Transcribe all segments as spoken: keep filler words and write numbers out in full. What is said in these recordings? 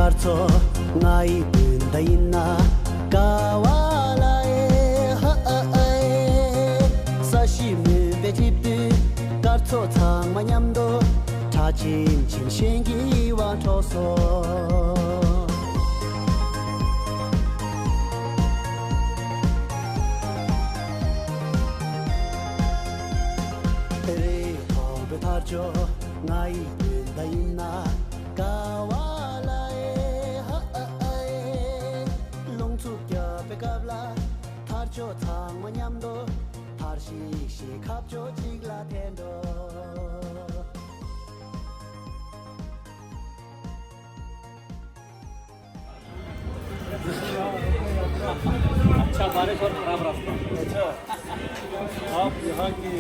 སྐར་ཚོགས་ང་ཡི་སྤུན་ཟླ་ཡིན་ན། ཀ་བ་ལ་ཨེ་ཧ་ཨ་ཨེ། ས་གཞི་མུན་པས་འཇིབ་དུས་སྐར་ཚོགས་ཚང་མ་མཉམ་དུ་གྲགས་ཆེན་ཆེན་གཞན་གྱི་དབང་འཕྲོག་སོང་། རེ་ཐོག་པའི་ཐར་ཅོ་ང་ཡི་སྤུན་ཟླ་ཡིན་ན། ཀ་བ་ལ་ཨེ་ཧ་ཨ་ཨེ། རླུང་འཚུབ་རྒྱབ་པའི་སྐབས་ལ་ཐར་ཅོ་ཚང་མ་མཉམ་དུ་ཐར་ཤིག་ཤིག་ཁ་ཕྱོགས་གཅིག་ལ་འཐེན་འགྲོ། अच्छा, बारिश और खराब रास्ता। अच्छा, आप यहाँ के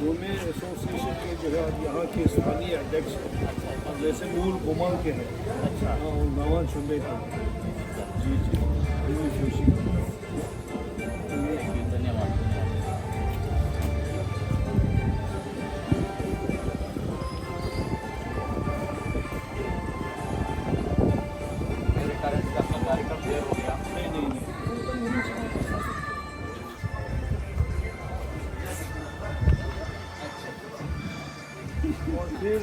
गोमे एसोसिएशन के जो है, आप यहाँ के स्थानीय अध्यक्ष हैं। अच्छा। आप वैसे मूल गोमांग के हैं। अच्छा। हाँ, और गाँव छुम्बे के। जी, जी, पूरी खुशी। धन्यवाद, धन्यवाद। मेरे कारण से आपका कार्यक्रम देर हो गया। नहीं, नहीं, नहीं। और फिर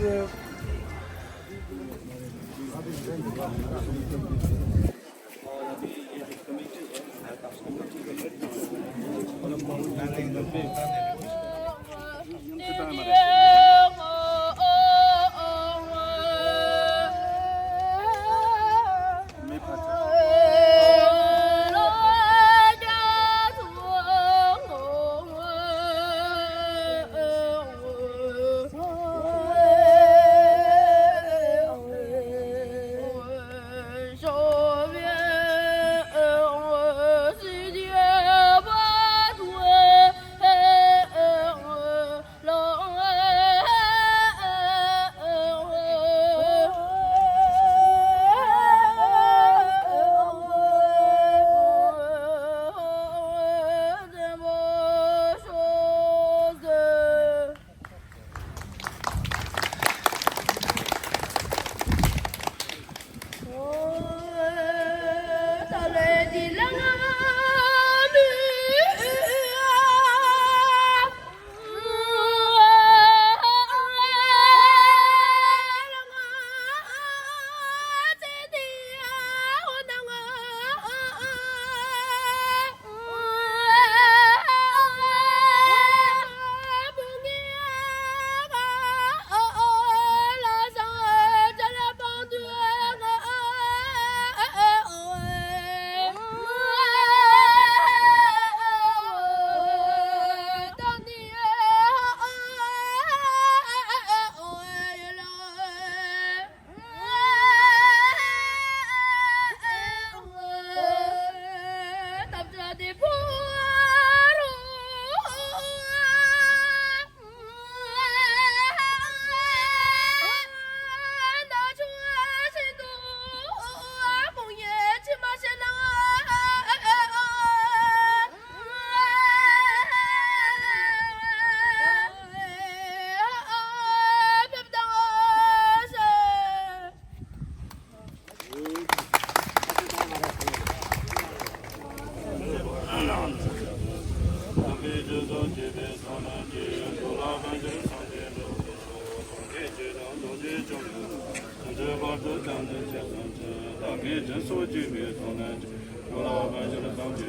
སེམས་ཅན་ཐམས་ཅད་བདེ་བ་དང་བདེ་བའི་ཚུལ་དང་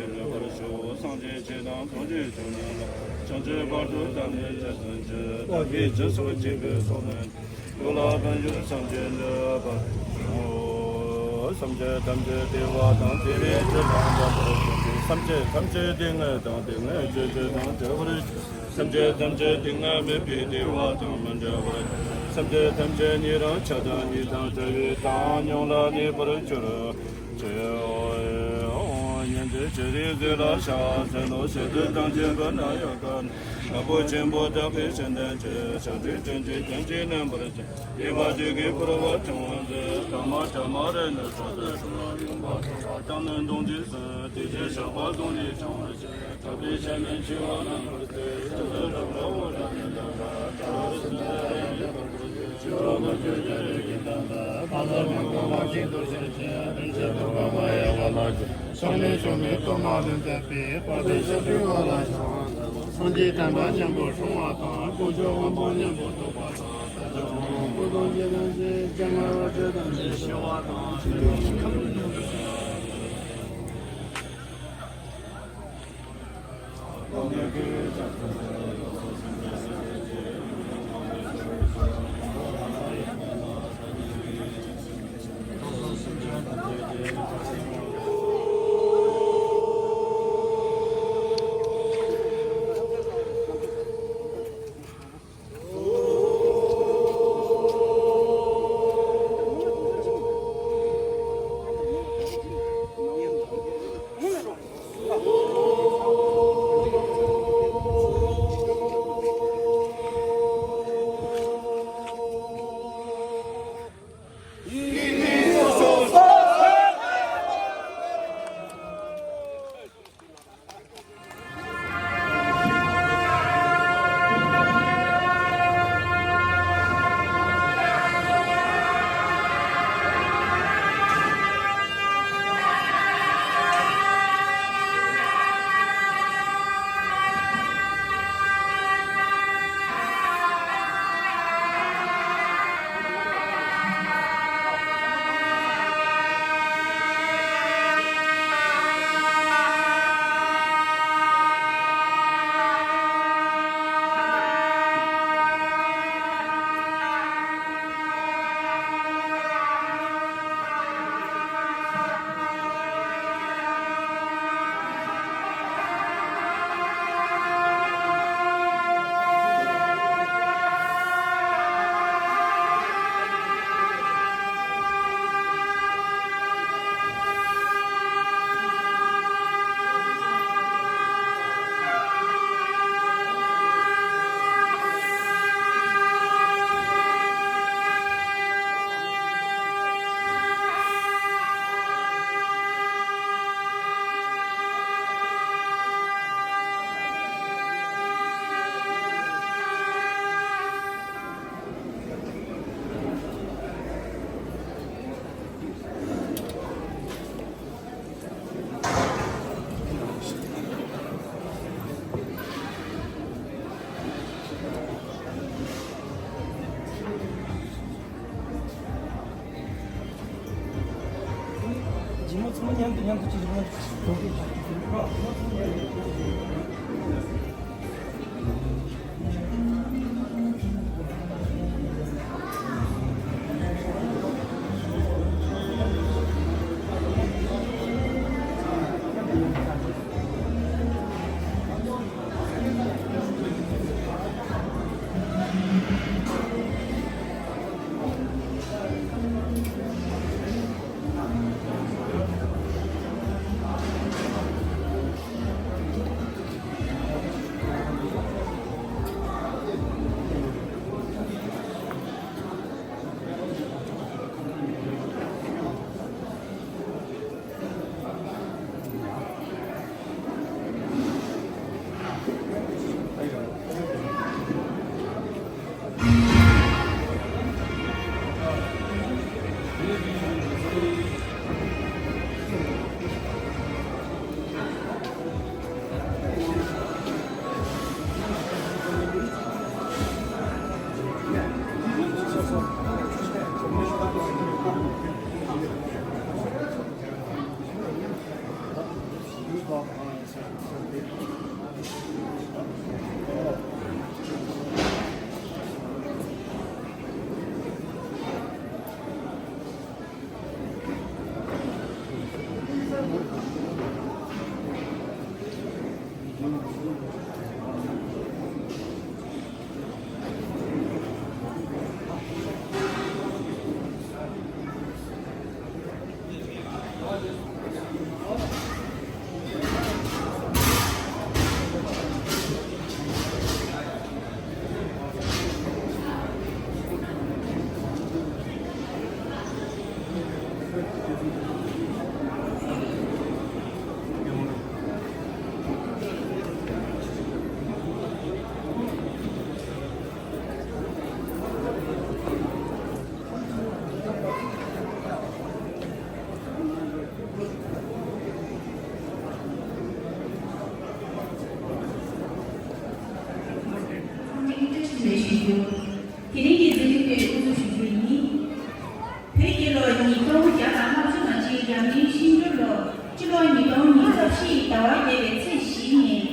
ལྡན་པར་ཤོག། སེམས་ཅན་ཐམས་ཅད་སྡུག་བསྔལ་དང་སྡུག་བསྔལ་གྱི་རྒྱུ་ནི་སེམས་ཅན་ཐམས་ཅད་སྡུག་བསྔལ་དང་བདེ་བའི་ཚུལ་དང་བྲལ་བར་ཤོག། སེམས་ཅན་ཐམས་ཅད་སྡུག་བསྔལ་མེད་པའི་བདེ་བ་དང་མི་འབྲལ་བར་ཤོག། སེམས་ཅན་ཐམས་ཅད་ཉེ་རང་ཆགས་སྡང་གཉིས་དང་བྲལ་བའི་བཏང་སྙོམས་ལ་གནས་པར་གྱུར་ཅིག། སྙན་དུ་ཇི་རིགས་ཟིལ་ལ་ཤ་ཟེར་ནོ། ཞལ་དུ་དང་བཅས་པ་ན་ཡང་དཀར། ལྷ་བུ་ཆེན་པོ་དག་གི་ཞལ་ནས་ཆེ། ཞབས་དྲུང་ཅན་གྱི་སྤྱན་གྱིས་མནན་པར་བྱ། ཡེ་མ་བདུད་ཀྱིས་ཕུལ་བ་ཕྲེང་བ་མཛེས། ཐ་མ་ཐ་མ་རེ་ནི་ས་དེར་སོང་བ། ཡུམ་པ་ཐོབ་པ་དང་ནི་མདུང་རྒྱུད་སྲིད། དེ་ཕྱིར་ཞགས་པ་བཟུང་ནས་འཆང་བར་བྱ། ཐོབ་པའི་ཞལ་ནས་མཆེ་བ་གནམ་པར་གཏུགས། ཞབས་ཏོག་རབ་དགའ་བོ་རབ་ཏུ་བསྟོད་པ། ཁྲ་རོ་སིལ་བུ་རབ་སྙན་པར་བསྐོར་ཞིང་། ཕྱི་རོལ་དུ་ཆོས་ཀྱི་རིགས་ཀྱི་བསྟན་པ། ཕ་ལ་མི་ཁོམ་པ་ ཞིང་དུ་གཤེགས་ཤིང་རིན་ཆེན་གདུང་བ་མ་ཡལ་བ་ལ་སྤྱད། ཕྱག་ལེན་ཤུལ་མའི་གཏོར་མ་ལྷུན་གྱིས་སྤེལ། དཔལ་ལྡན་ཞབས་དྲུང་འོད་ལ་ཕྱག་འཚལ་ལོ། སངས་རྒྱས་བསྟན་པ་ཉམས་པོ་སྲུང་བ་དང་། དཀོན་མཆོག་དབང་པོ་ཉམས་པོ་བཟློག་པ་དང་། ས་སྐྱ་པདྨོ་སྐུ་གདུང་རྗེ་རིན་ཆེན་སྤྱན་སྔ་བ་སྤྲོས་དང་བཅས་ཞི་བ་དང་། རྗེས་མ་ཚང་མ་མཉམ་དུ་མཉམ་དུ་ཅིག་རང་གྲོགས་པོ། དེ་རིང་གི་མཛད་རིམ་དེ་དབུ་འཛུགས་ཞུ་རྒྱུ་ཡིན། བོད་རྒྱལ་ལོ་ཉིས་སྟོང་བརྒྱ་དང་ལྔ་བཅུ་ང་གཅིག་ཡབ་སྔོན་ཤིང་སྦྲུལ་ལོ་སྤྱི་ལོ་ཉིས་སྟོང་ཉི་ཤུ་རྩ་བཞི་ཟླ་བ་བརྒྱད་པའི་ཚེས་བཞི་ཉིན།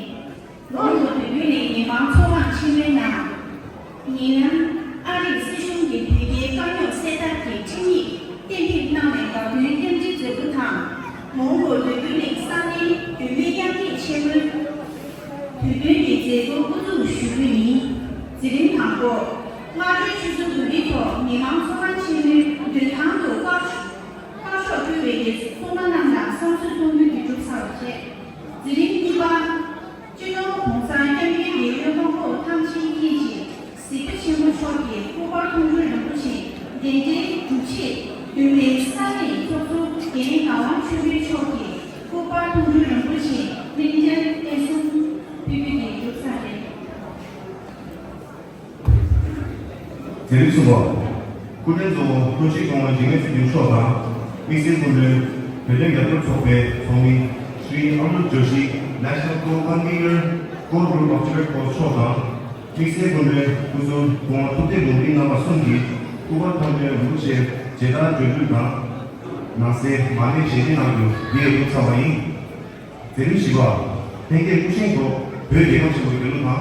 མོན་གྷོ་འདོད་རྒུ་གླིང་མི་མང་ཚོགས་ཁང་ཆེན་མོའི་ནང་། ཉེ་ལམ་ཨ་རིའི་སྲིད་གཞུང་གིས་བོད་རྒྱའི་དཀའ་རྙོག་སེལ་ཐབས་ཀྱི་ཁྲིམས་ཡིག་གཏན་འབེབས་གནང་བའི་དགའ་སྟོན་མཉམ་སྤྱོད་མཛད་སྒོ་དང་། མོན་གྷོ་འདོད་རྒུ་གླིང་ས་གནས་མདོ་སྨད་དབྱར་སྐྱིད་ཆེན་མོའི་དུས་སྟོན་གྱི་མཛད་སྒོ་དབུ་འཛུགས་ཞུ་རྒྱུ་ཡིན། མཛད་རིམ་དང་པོ། སྔ་དྲོའི་ཆུ་ཚོད་དགུ་པའི་ཐོག་མི་མང་ཚོགས་ཁང་ཆེན་མོའི་མདུན་ཐང་དུ་དཀར་ཤོག་དཀར་ཤོག་ཕུལ་བའི་གསུང་སྟོན་རྣམས་དང་བསམ་ཚུལ་གཏོང་རྒྱུ་དེ་གྲུབ་ཚར་བ་རེད། མཛད་རིམ་གཉིས་པ། སྤྱི་ནོར་༸གོང་ས་༸སྐྱབས་མགོན་རྒྱལ་བའི་དབང་པོ་ཐམས་ཅད་མཁྱེན་ཅིང་གཟིགས་པ་ཆེན་པོ་མཆོག་གི་སྐུ་པར་མཐོང་གྲོལ་རིན་པོ་ཆེ་གདན་འདྲེན་སྒྲུབ་ཆེད་མདོ་སྨད་ས་གནས་ཚོགས་གཙོ་རྒན་ངག་དབང་ཆོས་འཕེལ་མཆོག་གིས་སྐུ་པར་མཐོང་གྲོལ་རིན་པོ་ཆེ་ལྷན་རྒྱས་བསྟན་སྲུང་ཕུལ་རྒྱུ་དེ་གྲུབ་ཚར་རེད། མཛད་རིམ་གསུམ་པ། སྐུ་མགྲོན་གཙོ་བོ་ལྷོ་སྤྱི་ཀོང་པོའི་འཇིགས་མེད་ཚེ་རིང་མཆོག་དང་། དམིགས་བསལ་སྐུ་མགྲོན་བོད་དོན་རྒྱབ་སྐྱོར་ཚོགས་པའི་ཚོགས་མི་ཤྲི་ཨ་ནུ་ཇོ་ཤི་National Core Convener, Core Group of Tibet Post མཆོག་དང་། དམིགས་བསལ་སྐུ་མགྲོན་སྐུ་ཟུར་སྐུ་ངོ་ཐུབ་བསྟན་ལུང་རིགས་རྣམ་པ་གསུམ་གྱིས་སྐུ་པར་མཐོང་གྲོལ་རིན་པོ་ཆེར་མཇལ་དར་གྲོས་བསྡུར་དང་། ནང་གསེས་མར་མེ་ཞལ་འདེབས་གནང་རྒྱུ་འདིར་གྲུབ་ཚར་བ་ཡིན། མཛད་རིམ་བཞི་པ། ལྷན་རྒྱས་སྐུ་བཞེངས་ཐོག་བོད་རྒྱལ་ཁབ་ཆེན་པོའི་རྒྱལ་གླུ་དང་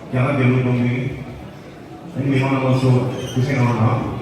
རྒྱ་གར་རྒྱལ་གླུ་གཏོང་རྒྱུ་ཡིན། ཨ་ནི་མི་མང་རྣམ་པ་ཚོ་སྐུ་བཞེངས་གནང་རོགས་གནང་།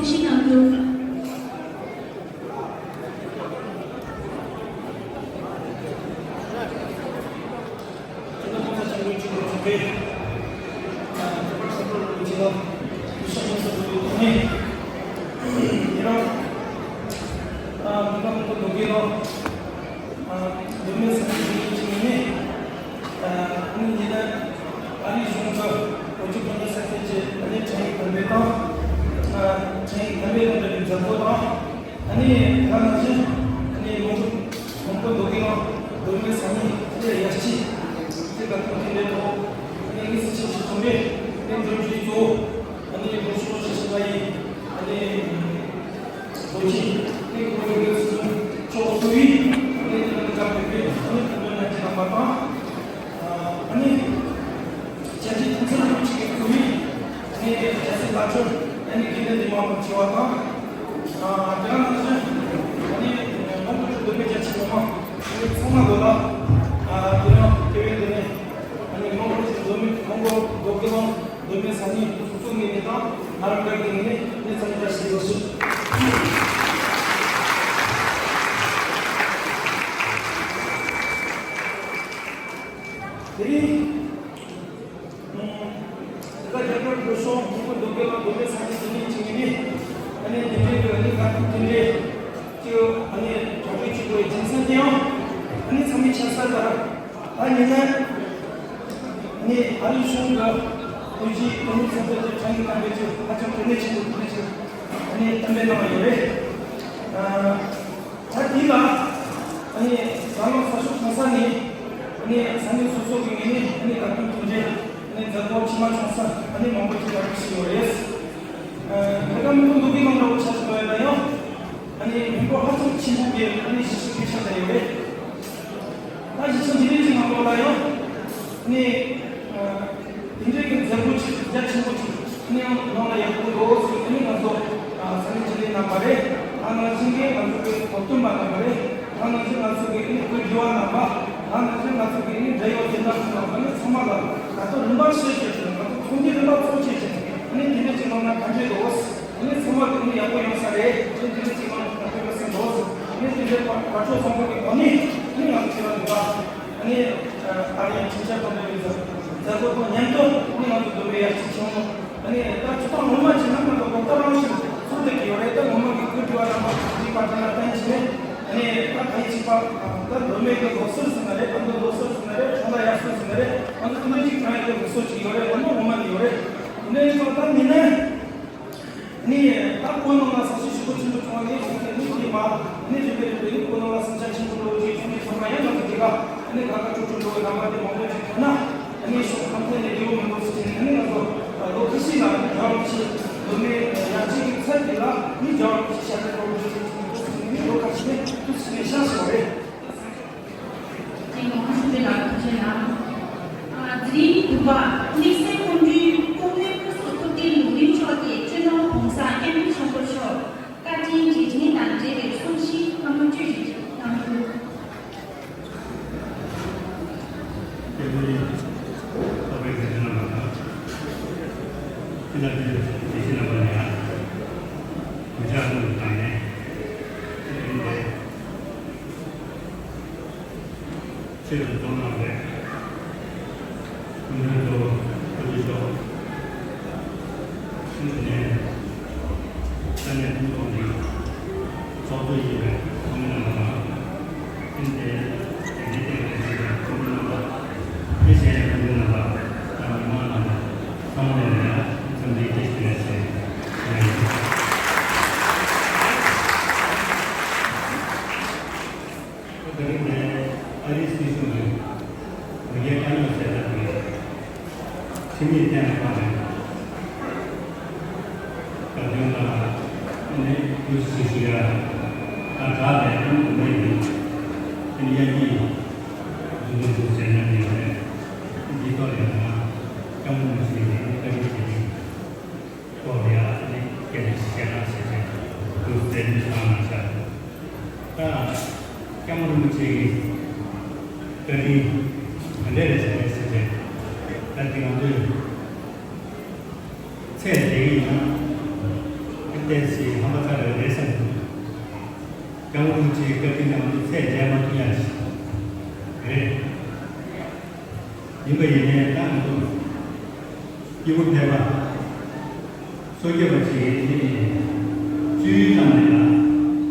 ཤིང་ནང་དུ། ཨ་ནི་ཉིན་ཨ་རིའི་གཞུང་གི་འོས་བསྡུ་ལྷན་ཚོགས་ཀྱི་ཨ་ནི་ཕྲན་ཡིག་དམ་འབུལ་དང་ཨ་ཕྲན་ཡིག་དམ་འབུལ་དང་འབྲེལ་བའི་མཛད་སྒོ་དང་ཨ་ནི་ད་ནང་བཞིན་ཨ་ནི་མོན་གྷོ་མོན་གྷོ་མདོ་དགེ་རྫོང་མདོ་སྨད་ས་གནས་ཨ་ནི་དབྱར་སྐྱིད་དེ་དགའ་སྟོན་རྟེན་འབྲེལ་ཐོག་ཨ་ནི་དངོས་སུ་ཆེད་ཞུ་ཚོགས་པས་ཨ་ནི་མགྲོན་བརྒྱུད་གཙོ་བོ་ཨ་ནི་སྒྲོལ་ཆོས་ཞེས་བྱ་བ་ཡིས་ཨ་ནི། ལོ་ཆེན་ནི་གོང་གི་སྲིད་སྐྱོང་མཆོག་གཙོས་ནི་དེ་ནི་སྐབས་བོད་པའི་ནི་ཐུན་མོང་ལྷན་རྒྱས་རྣམ་པ་དང་། ཨ་ནི་རྒྱལ་སྤྱིའི་ཐུན་མོང་ལྷན་རྒྱས་ཀྱི་གཙོས་ནི་རྒྱལ་སྲས་བླ་མཆོད་ཨ་ནི་དགེ་འདུན་འདུས་མང་པོ་བཅས་པ་དང་། དེ་ག་ནང་བཞིན་ཨ་ནི་མོན་གྷོ་གྲོང་རྡལ་མི་རྒྱ་ཆེ་མི་མང་ཨ་ནི་ཚང་མ་ལོ་ལ་དེ་རིང་དེ་བས་དེ་ནས་ཨ་ནི་མོན་གྷོ་གྲོང་རྡལ་མི་མོན་གྷོ་མདོ་དགེ་རྫོང་མདོ་སྨད་ས་གནས་སོ་སོའི་ངོས་ནས་དང་ཨ་རམ་ག་གི་ངོས་ནས་ནི་འཚམས་འདྲི་ཞུ་རྒྱུ་ཞུ། དེ་རིང་ད་རྒྱ་གར་བོད་ཤོག་ཁོང་གི་མདོ་སྨད་ལ་མདོ་སྨད་ས་གནས་འདི་ཉིད་ཀྱི་ངོས་ནས་ཨ་ནི་དེ་འདྲའི་གི་ཨ་ནི་དགའ་སྟོན་དེ་འདྲའི་ཀྱི་ཨ་ནི་གྲ་སྒྲིག་བྱེད་དགོས་པའི་རྒྱུ་མཚན་དེ་ཡང་ཨ་ནི་ཚང་མས་མཁྱེན་གསལ་ལྟར། ད་ཡིན་ན། ནི་ཨ་རིའི་གཞུང་གི་བོད་ཀྱི་དོན་གཉེར་ཚོགས་པ་དེ་ཕྲན་གྱི་དམ་པའི་ཚེ་ཧ་ཅང་གལ་གནད་ཆེན་པོ་དེ་ཞིག་ཨ་ནི་གཏན་འབེབས་གནང་བ་ཡོད་རེད། ད་དེ་ལ་ཨ་ནི་རང་ལོ་ས་ཕྱོགས་གང་ས་ནས་ཨ་ནི་ས་གནས་སོ་སོ་གི་ངོས་ནས་ཨ་ནི་དགའ་སྟོན་གྲ་སྒྲིག་ཨ་ནི་མཛད་སྒོ་ཆེ་མ་ཆུང་ས་ཨ་ནི་མང་པོ་ཞིག་གྲ་སྒྲིག་བྱས་ཡོད་རེད། ད་ལྟ་མི་ཁོང་འདུག་གི་ནང་འདྲ་བོ་ཆགས་ཀྱི་ཡོད་ན་ཡང་། ཨ་ནི་མི་འབོར་ཧ་ཅང་ཆེན་པོ་གི་ཨ་ནི་གཞིས་བྱེས་སྐད་ཆ་དེ་ཡོད་རེད། ད་གཞིས་བྱེས་འདི་རིགས་ཀྱི་ནང་ལོགས་ལ་ཡང་ཨ་ནི་དེ་འདྲའི་གི་མཛད་སྒོ་ཅིག་རྒྱ་ཆེན་པོ་ཅིག་ཨ་ནི་ཡང་ནང་ལ་ཡག་པོ་འདུག་ཟེར་ཨ་ནི་ང་ཚོ་ས་གནས་སྤྱི་བདེ་རྣམ་པ་རེད། ད་ནང་བཞིན་གྱི་ང་ཚོ་གི་སློབ་སྟོན་པ་རྣམ་པ་རེད། ད་ནང་བཞིན་ང་ཚོ་གི་ཨ་ནི་བོད་རྒྱལ་བ་རྣམ་པ། ད་ནང་བཞིན་ང་ཚོ་གི་ཨ་ནི་འབྲེལ་ཡོད་སྦྱིན་བདག་ཚོ་རྣམ་པ་ཨ་ནི་ཚང་མ་ལ་ད་ལྟ་རིམ་པ་ཤེས་བྱས་ཏེ་ང་ཚོ་ཚོགས་འདུའི་རིམ་པ་ཚོགས་བྱས་བྱས་ཨ་ནི་དེ་འདྲ་ཅིག་གནང་ན་ག་འདྲས་འདུག་ཨ་ནི་ཚང་མ་གི་ཨ་ནི་ཡག་པོ་ཡོང་ས་རེད། ཨ་ནི་དེ་འདྲ་ཅིག་གནང་ན་ག་འདྲས་ཡོང་ས་འདུག་ཨ་ནི་དེ་འདྲའི་བར་བར་ཕྱོགས་བཟང་པོ་གི་སྒོ་ནས་ཨ་ནི་ང་ཚོ་བྱེད་ར་འདུག་ཨ་ནི་ཨ་རིའི་ཁྲིམས་འཆར་དང་འབྲེལ་བའི་མཛད་སྒོ་དང་མཉམ་དུ་ཨ་ནི་ང་ཚོ་མདོ་སྨད་ཡར་སྐྱིད་ཆེན་མོ། ཨ་ནི་ད་ཚོགས་ཁང་ངོ་མ་ཅིག་ནང་ང་ཚོ་ལོ་ལྟར་རང་བཞིན་ཚོགས་བསྡད་ཀྱི་ཡོད་རེད། ད་ངོ་མ་གི་བོད་རྒྱལ་བ་རྣམ་པ་གི་བཀའ་དྲིན་ལ་བརྟེན་བྱས་ཨ་ནི་ད་ཕལ་ཆེར་པ་ད་མདོ་སྨད་ཀྱི་ལོ་གསར་ཟེར་ན་རེད། ཨ་མདོ་ལོ་གསར་ཟེར་ན་རེད། ཁྲོམ་ར་ཡར་སོང་ཟེར་ན་རེད། ཨ་མདོ་དེ་འདྲ་ཅིག་གང་ཡོད་ཀྱི་ལོ་གསར་ཅིག་ཡོད་རེད། ངོ་མ་ངོ་མ་ནི་ཡོད་རེད། དེ་འདྲ་ཡིན་ཙང་ད་མི་ནི་ཨ་ནི་ད་བོད་ནང་ལ་ས་ཞིང་ཞེ་པོ་ཆེན་པོ་བྱུང་བ་ནས་བཟུང་སྟེ་ནི་དེ་མ་ཨ་ནི་རིམ་པས་རིམ་པས་ནི་བོད་ནང་ལ་ས་ཆ་ཆེན་པོ་འགྲོ་བའི་རྗེས་ཁྱོན་ནས་ཚང་མ་ཡང་ང་ཚོ་དེ་ག་ཨ་ནི་དགའ་དགའ་སྤྲོ་སྤྲོ་འགྲོ་བའི་རྣམ་པ་དེ་མང་པོ་ཅིག་ཐོན་ན། ཨ་ནི་ཕྱོགས་ཁག་ཐད་ནས་འགྱུར་བ་མི་འགྲོ་ཟེར་ནས་ཨ་ནི་ང་ཚོ་ལོ་ཁ་ཤས་ལ་ཨ་ནི་རྒྱལ་བ་རིན་པོ་ཆེ་མདོ་སྨད་ཡར་རྒྱས་ཀྱི་ཚད་དེ་ལ་ཨ་ནི་རྒྱལ་བ་རིན་པོ་ཆེ་ཞལ་ཏ་འགྲོ་དགོས་ཟེར་ནས་ཨ་ནི་ལོ་ཁ་ཤས་ནས་དུས་ཚོད་ནས་བཞག་བཞག་པ་རེད། ཅེས་ངོ་སྤྲོད་ལ་ཐུགས་རྗེ་གནང་། ཨ་དེ་རིང་དགུ་པ་དམིགས་བསལ་སྐུ་མགྲོན་ཀོང་སྨན་སྐུ་གསུང་ཐུགས་རྟེན་ལུང་རིམ་མཆོག་གིས་སྤྱི་ནོར་༸གོང་ས་༸སྐྱབས་མགོན་ཆེན་པོ་མཆོག་བཀའ་དྲིན་རྗེས་དྲན་དང་འབྲེལ་བའི་གསུང་བཤད་ལྷག་མ་བཅུ་ཞིག་གནང་འདུག་སྐྱབས་མགོན་ཚོགས་པའི་དགེ་འདུན་རྣམ་པ་དང་། སྤྱི་ཟླ་བཅུ་དྲུག་དགེ་བཤེས་རྣམ་པ་ལ་ཡང་གུས་ཕྱག་སྔོན་དུ་བཏང་ནས། ཆེད་དུ་གཏོང་གནང་བའི་སྐུ་མགྲོན་གཙོ་བོ་སྐུ་ཚེ་མཆོག །དེ་ནས་ས་གནས་ཁྲིམས་ཚོགས་ཀྱི་ཚོགས་གཙོ་ཡིན་པའི་ཚོགས་མི་རྣམ་པ་དང་། ཁྲིམས་དེ་དེ་འདྲའི་སྟེང་ནས་བྱེད་པའི་ཚོགས་མི་རྣམ་པ། དེ་བཞིན་སྐུ་མགྲོན་རྣམ་པ་དང་མི་མང་རྣམ་པ་ཚང་མ་ལ་ཡང་འཚམས་འདྲི་བཀྲ་ཤིས་བདེ་ལེགས་ཞུ་ཡ་ཡིན། ད་རེས་ནས་ཨ་རིའི་སྲིད་གཞུང་གིས་བོད་རྒྱའི་དཀའ་རྙོག་སེལ་ཐབས་ཀྱི་ཁྲིམས་ཡིག་གཏན་ལ་ཕབ་ནས། བཀའ་བློན་ལ་ནས་དུས་སུ་ཞུ་ཡ། ད་དྲག་ལས་དོན་དུ་མེད་ཀྱི་ཨ་ནི་ཡ་གྱི་རྒྱུ་འབྲས་སུ་ཟེར་ན་ཡོད་རེད། འདི་ཐོག་ལ་ཡང་སྐྱབས་མགོན་རིན་པོ་ཆེ་གིས་བཀའ་དྲིན་ཆེ་ཞིང་། ཐོག་ལ་ཡང་ཨ་ནི་སྐད་ཆ་བཤད་གནང་བྱས་ཏེ་དུས་གསལ་འདེབས་གནང་གནང་བྱ། ད་སྐྱབས་མགོན་རིན་པོ་ཆེ་གི་བཀའ་དྲིན་ག་འདྲས་རེད་ཟེར་ནས་ཟེར་ཏེ། ད་དེ་ང་ཚོས་ཚད་བསྡད་ཀྱི་ཡིན་ན། ཚེ་ཞིག་ཧམ་པ་ཚ་རེ་རེད་བསམ་གྱི་འདུག་སྐྱབས་མགོན་རིན་པོ་ཆེའི་བཀའ་དྲིན་ནང་དུ་ཚེ་མཇལ་མ་ཐུབ་ཡ་ཞིག་རེད། ཡིན་པ་ཡིན་ནའི་ད་ང་ཚོ་སྐྱེས་བུ་ཕལ་པ་སོ་སྐྱེ་བ་ཅིག་ཡིན་ནའི་སྤྱོད་ཡུལ་ཙམ་ལས་ལ་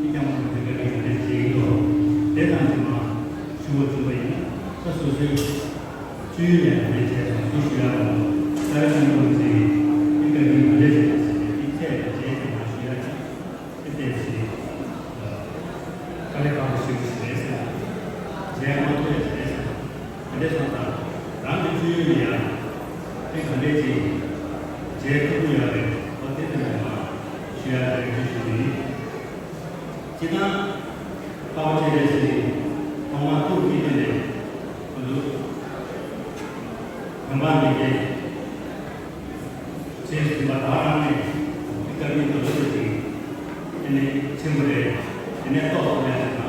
སྐྱབས་མགོན་རིན་པོ་ཆེའི་བཀའ་དྲིན་ཡོད་རེད་ཅེས་ཡིན་ལོ། དེ་ཙམ་གྱིས་མ་ཞུ་བ་བྱུང་བ་ཡིན་ན་ད་སོ་སོའི་སྤྱོད་ཡུལ་ལས་མ་འདས་བྱས་ཙང་ཞུ་ཞུ་ཡག་གི་འདུག་རྩ་བའི་སྐྱབས་མགོན་རིན་པོ་ཆེ་ཡིས་འདི་བཀའ་དྲིན་མ་འདས་བྱས་པ་ཟེར་ཏེ་འདི་ཚད་ལས་བརྗེད་ཀྱང་མ་ཞུ་ཡག་ཅིག་དེ་ལྟས་ཞིག་དཀའ་ལས་ཁག་པོ་ཞིག་རེད་ཟེར། མཇལ་མ་ཐུབ་ཡ་ཞིག་རེད་ཟེར། དེ་འདྲ་སོང་ཙང་རང་གི་སྤྱོད་ཡུལ་ལ་ཡང་དེ་ག་འདྲས་ཅིག་མཇལ་ཐུབ་ཀྱི་ཡོད་རེད། ཨོ་དེ་ལྟར་ཡང་མ་ཞུ་ཡ་རེད་ཞུ་ཞུ་ཡིན། སྤྱིར་བཏང་དཔའ་བོ་ཆེ་ལས་ཞིག་ཐོག་མར་ཐུགས་ཀྱི་དོན་དེ་ང་ཚོ་བོད་འབངས་མི་སྐྱ་ཅེས་གསུངས་པ་དག་རང་ནས་བཀའ་དྲིན་དོ་ལོ་ཅིག་དེ་ནས་ཆེན་པོ་རེད། དེ་ནས་ཏོག་ཙམ་ལས་ན་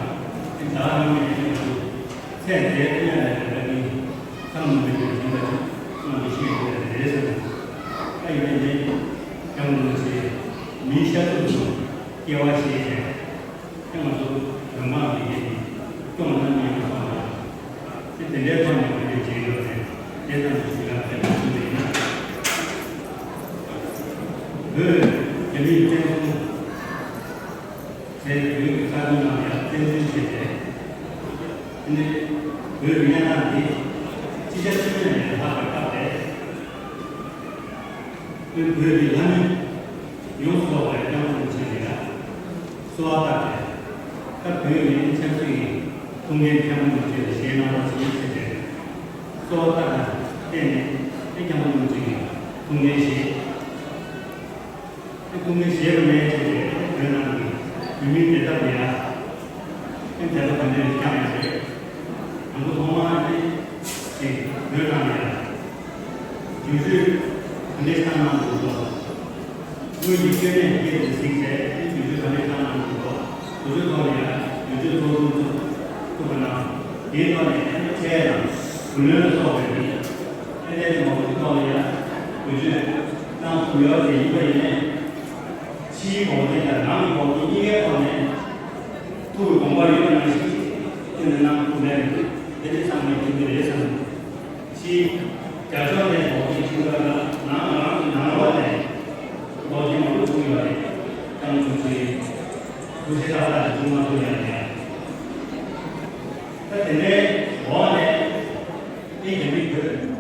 དེ་དག་རང་ནས་ང་ཚོ་ཚད་མཇལ་ཐུབ་ཡ་ལས་བཀའ་དྲིན་བསམ་མི་ནུས་པའི་སྦྱིན་པ་ཅིག་གནང་དུ་ཤེས་དགོས་རེད་ཟེར་ནས། ཨ་ཡིན་ནའི་སྐྱབས་མགོན་རིན་པོ་ཆེ་མིའི་ཤ་ཚུགས་སུ་སྐྱེ་བ་བཞེས་ནས་ང་ཚོ་བོད་འབངས་མི་སྐྱ་དེ་སྐྱོང་གནང་མཁན་ཡིན་པ་སོང་ཙང་། དེ་དེ་འདྲའི་ཐོག་ནས་ང་ཚོས་བྱེད་ཡོད་རེད། དེ་ཙམ་གྱིས་ཞུ་ཡག་དེ་ལ་ཞུ་བ་ཡིན་ན། བོད་རྒྱ་མིས་བཙན་བཟུང་བྱས་བོད་ཀྱི་ས་ཁུལ་ནང་ཡང་བཙན་འཛུལ་བྱས་ཏེ། དེ་ནས་བོད་ཀྱི་གནས་སྟངས་དེ་ཅི་བྱ་གཏོལ་ནས་ལས་ལྷག་པའི་སྐབས་དེ། བོད་ཀྱི་ལྷ་མི་ཡོངས་སུ་རྫོགས་པའི་སྐྱབས་མགོན་རིན་པོ་ཆེ་ལ་གསོལ་བ་བཏབ་པས། ད་བོད་མི་ཆབ་སྲིད་ཀྱི་ཐུགས་འགན་སྐྱབས་མགོན་རིན་པོ་ཆེ་ལ་བཞེས་གནང་རོགས་ཞེས་ཟེར་ཏེ། གསོལ་བ་བཏབ་པར་བརྟེན་ནས་ཨེ་སྐྱབས་མགོན་རིན་པོ་ཆེ་གིས་ཐུགས་འགན་བཞེས། ཨེ་ཐུགས་འགན་བཞེས་པ་མེད་ཅེས་བོད་ནང་གི་བོད་མིའི་བདེ་ཐབས་ལ་ཡ། ཨེ་དེ་ལ་ག་འདྲས་བསྐྱངས་ཡོད་རེད། ང་ཚོ་ཐོག་མར་ཨེ་ཅིག་བོད་ནང་ལ་ཡ། བསྒྱུར་བཅོས་ག་འདྲས་བཏང་གནང་དགོས་སོགས། སྔོན་གྱི་སྐྱོན་གནད་དེ་གས་དེ་གཟིགས་བྱས་ཨེ་བསྒྱུར་བཅོས་ག་འདྲས་བཏང་གནང་དགོས་སོགས། དེ་ཚོའི་ཐོག་ལ་ཡ་བསྒྱུར་བཅོས་ཚོགས་འདུ་ཚོགས་ཐུབ་པ་གནང་། དེའི་ཐོག་ནས་ཨེ་ཁྲལ་དང་བུ་ལོན་ལ་སོགས་པའི་ཨེ་ལས་མང་པོ་ཞིག་ཐོག་ལ་ཡ་བསྒྱུར་བཅོས་གནང་ཐུབ་ཡོད་དེ་ཡིན་པ་ཡིན་ནའི། ཕྱིའི་འགོག་རྐྱེན་དང་ནང་གི་འགོག་རྐྱེན་གཉིས་ཀའི་ཐོག་ནས་ཐུགས་ཀྱི་དགོངས་པ་ཡོད་པ་ནང་བཞིན་ཁྱོན་ནས་གནང་ཐུབ་མེད་རེད། དེ་འདྲ་ཚང་མས་མཁྱེན་གྱི་རེད་བསམ། ཕྱིའི་རྒྱབ་ཕྱོགས་ནས་འགོག་རྐྱེན་ཆེན་པོ་ཡོད་ན་ནང་རང་གི་ནང་ལོགས་ནས་འགོག་རྐྱེན་མང་པོ་བྱུང་ཡོད་རེད། ཀྱང་བྱུང་ཚེ་ཐུགས་རྗེ་ཐག་ཆོད་བྱུང་མ་ཐུབ་ཡ་རེད། ད་དེ་འདྲའི་འོག་ནས་ཨེ་རྒྱ་མི་བོད།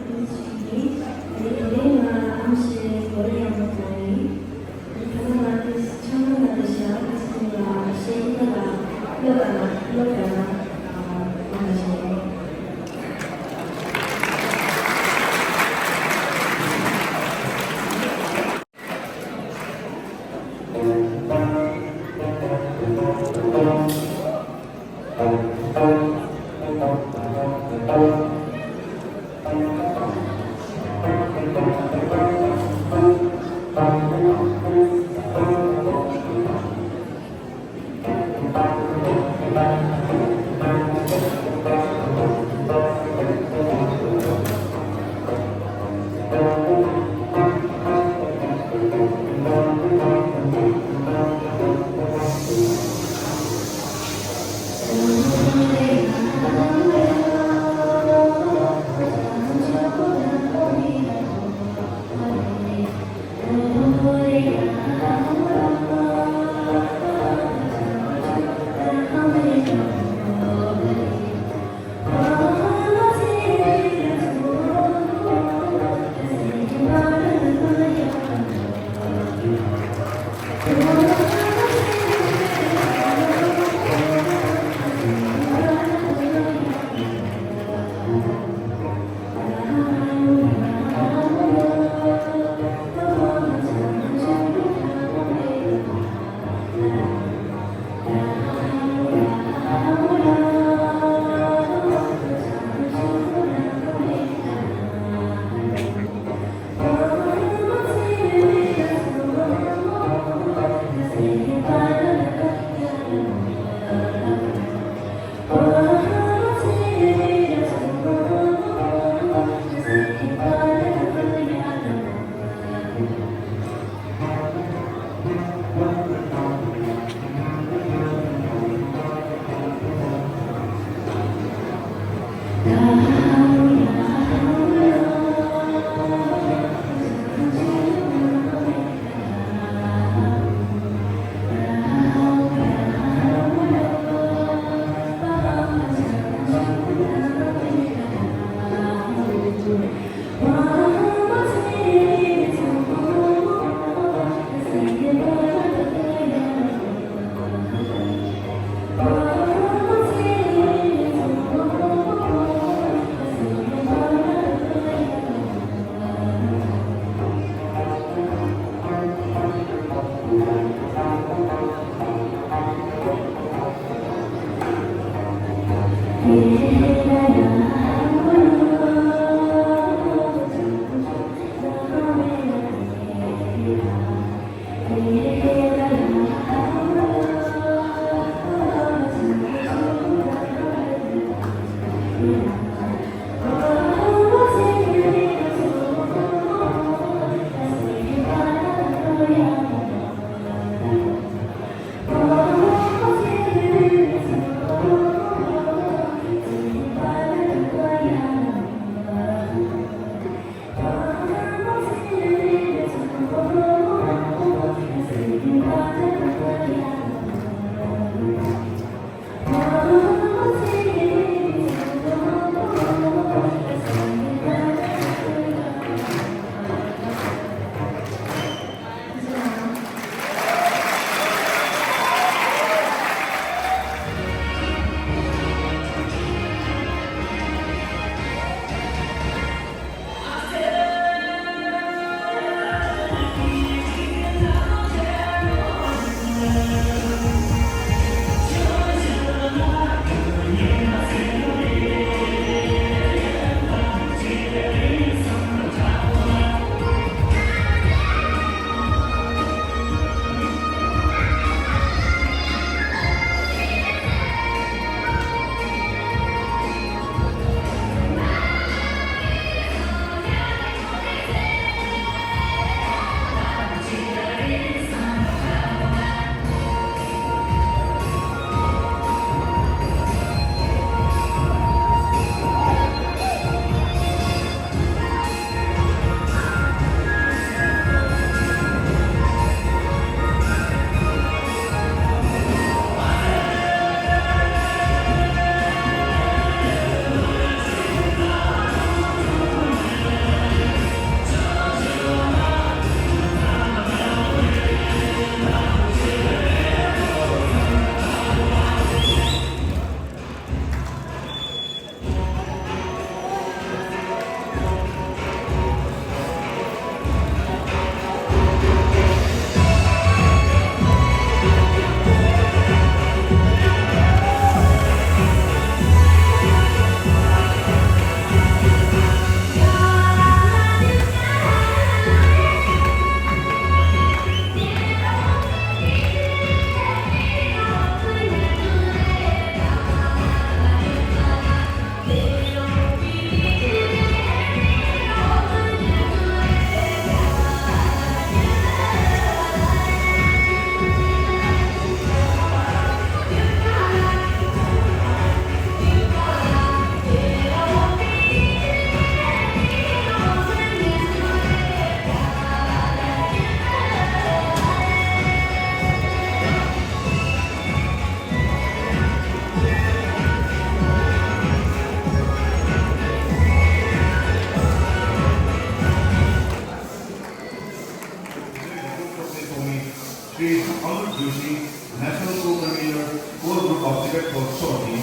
National Pro Premier Core Group of Tibet for Shorty,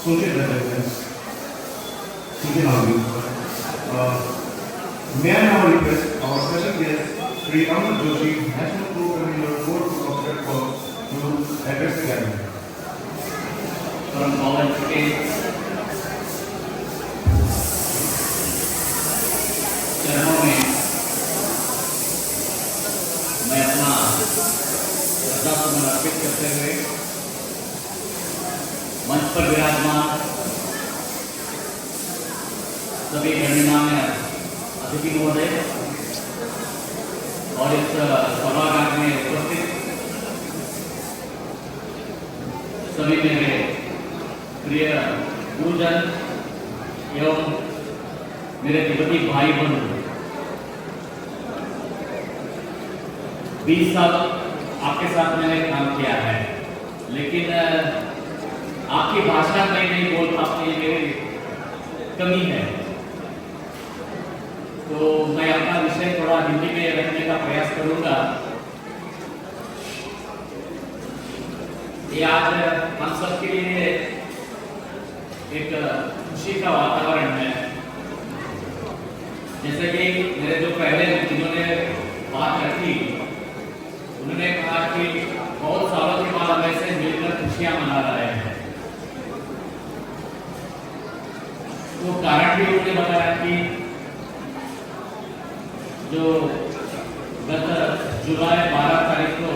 Sungchen Rajayan, Sungchen Aung. Uh, may I now request our special guest, Shri Amar Joshi, National Pro Premier Core Group of Tibet for, to address the gathering. परम पावन के चरणों में मैं अपना श्रद्धा सुमन अर्पित करते हुए मंच पर विराजमान सभी गणमान्य अतिथि महोदय और इस सभागार में उपस्थित सभी मेरे प्रिय गुरुजन एवं मेरे तिब्बती भाई बंधु, बीस साल आपके साथ मैंने काम किया है, लेकिन, अ, आपकी भाषा में नहीं बोल पाते, ये मेरी कमी है। तो मैं अपना विषय थोड़ा हिंदी में रखने का प्रयास करूंगा। ये आज हम सबके लिए एक खुशी का वातावरण है। जैसे कि मेरे जो पहले, जिन्होंने बात रखी, उन्होंने कहा कि बहुत सालों के बाद हम ऐसे मिलकर खुशियां मना रहे हैं। वो कारण भी उन्होंने बताया कि जो गत जुलाई बारह तारीख को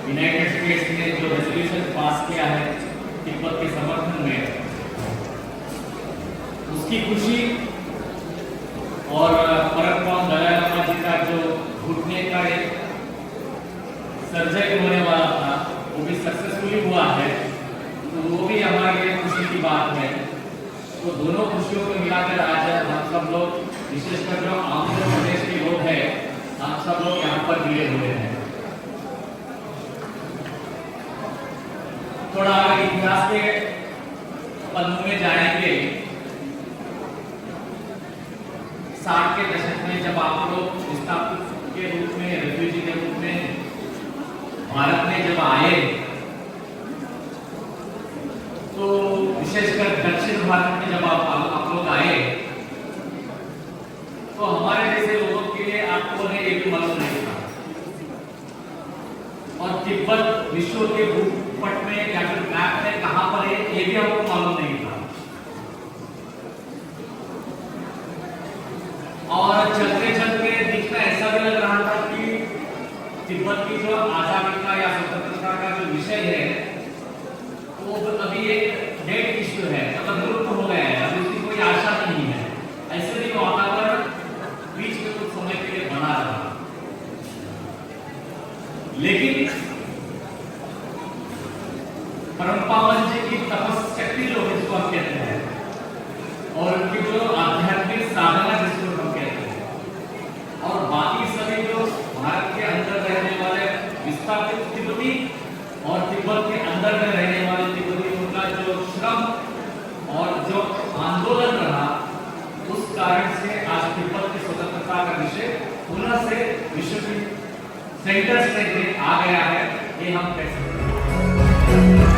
यूनाइटेड स्टेट्स ने जो रेजोल्यूशन पास किया है तिब्बत के समर्थन में, उसकी खुशी और परम पावन दलाई लामा जी का जो घुटने का एक सर्जरी होने वाला था, वो भी सक्सेसफुली हुआ है, तो वो भी हमारे लिए खुशी की बात है। तो दोनों खुशियों को मिलाकर आज हम सब लोग, विशेषकर जो आंध्र प्रदेश के लोग हैं, हम सब लोग यहाँ पर जुड़े हुए हैं। थोड़ा अगर इतिहास के पन्नों में जाएंगे, साठ के दशक में जब आप लोग विस्थापित के रूप में, रेफ्यूजी के रूप में भारत में जब आए, तो विशेषकर दक्षिण भारत में जब आप, आप लोग आए, तो हमारे जैसे लोगों के लिए आपको उन्हें ये भी मालूम नहीं था। और तिब्बत विश्व के भूपट में या फिर मैप में कहाँ पर है, ये भी हमको मालूम नहीं था। और चलते चलते दिखना ऐसा भी लग रहा था कि तिब्बत की जो आज़ादी का या स्वतंत्रता का जो विषय है, वो अभी एक डेड इश्यू है, मतलब लुप्त हो गया है, अभी उसकी कोई आशा नहीं है। ऐसे भी वातावरण बीच में कुछ समय के लिए बना रहा। लेकिन परम पावन जी की तपस्या शक्ति जो है, जिसको हम कहते हैं, और उनकी जो आध्यात्मिक साधना, जिसको हम कहते हैं, और बाकी सभी जो भारत के अंदर रहने वाले विस्थापित तिब्बती और तिब्बत के अंदर में रहने वाले तिब्बतियों का जो श्रम और जो आंदोलन रहा, उस कारण से आज तिब्बत की स्वतंत्रता का विषय पुनः से विश्व की सेंटर स्टेज में आ गया है, ये हम कह सकते हैं।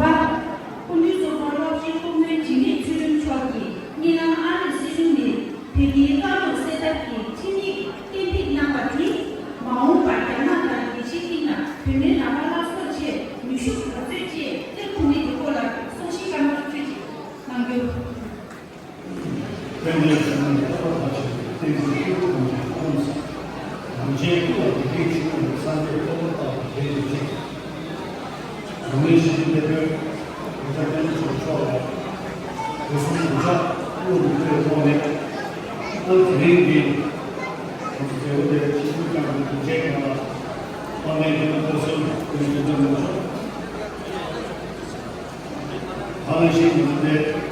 པ། སྐུ་མདུན་ཚོགས་པ་སློབ་ཆེན་ཕུག་མོན་འཇིགས་མེད་ཚུལ་ཁྲིམས་མཆོག་གིས་དངུལ་ལམ་ཨ་རིར་སྲིད་གཞུང་ནས་བོད་ཀྱི་དཀའ་རྙོག་སེལ་ཐབས་ཀྱི་ཁྲིམས་ཡིག་གཏན་འབེབས་གནང་བ་དེས། མ་འོངས་པར་རྒྱ་ནག་དང་རྒྱལ་སྤྱིའི་སྟེང་ན་བོད་མིའི་ལག་པ་སླར་གསོ་ཆེད་ནུས་ཤུགས་ག་ཚོད་སྤྱད་དེ་ཁུངས་མེད་ཀྱི་སྐོར་ལ་གསུང་བཤད་སྐར་མ་བཅུ་ཅིག་གནང་རྒྱུ། དཔལ་ལྡན་ཞུ་མི་ལྷག་པར་དག་ཞིང་བསྟན་འཛིན་སྐྱེས་བུ་ཁོང་གི་ཁོངས་སུ། རང་གཞན་ཀུན་ལ་བདེ་སྐྱིད་ཆེན་པོ་ཡི་སངས་རྒྱས་ཀླུ་འབུམ་བཏང་བའི་རྗེས་སུ་ཆེ། རང་ལས་ཤེས་ཀྱི་དེད་དཔོན་གུ་ཇ་ཀན་ཚོགས་མཆོག་ལ་དགུ་གསུམ་གུ་ཇ་བློ་མི་བདེ་བའི་ཐོག་ནས། ཨ་དེ་རིང་འདི་ང་ཚོ་རྒྱལ་པོ་དེ་ཆིབས་བསྒྱུར་བསྐྱངས་པའི་དུས་ཆེན་སྒང་ལ་དཔལ་ལྡན་སྐྱེས་བུ་ཐོས་བསམ་སྐུ་ངོ་སྐུ་ཚབ་མཆོག་ཧ་ལས་ཤིང་ཡོད་པས། རྒྱ་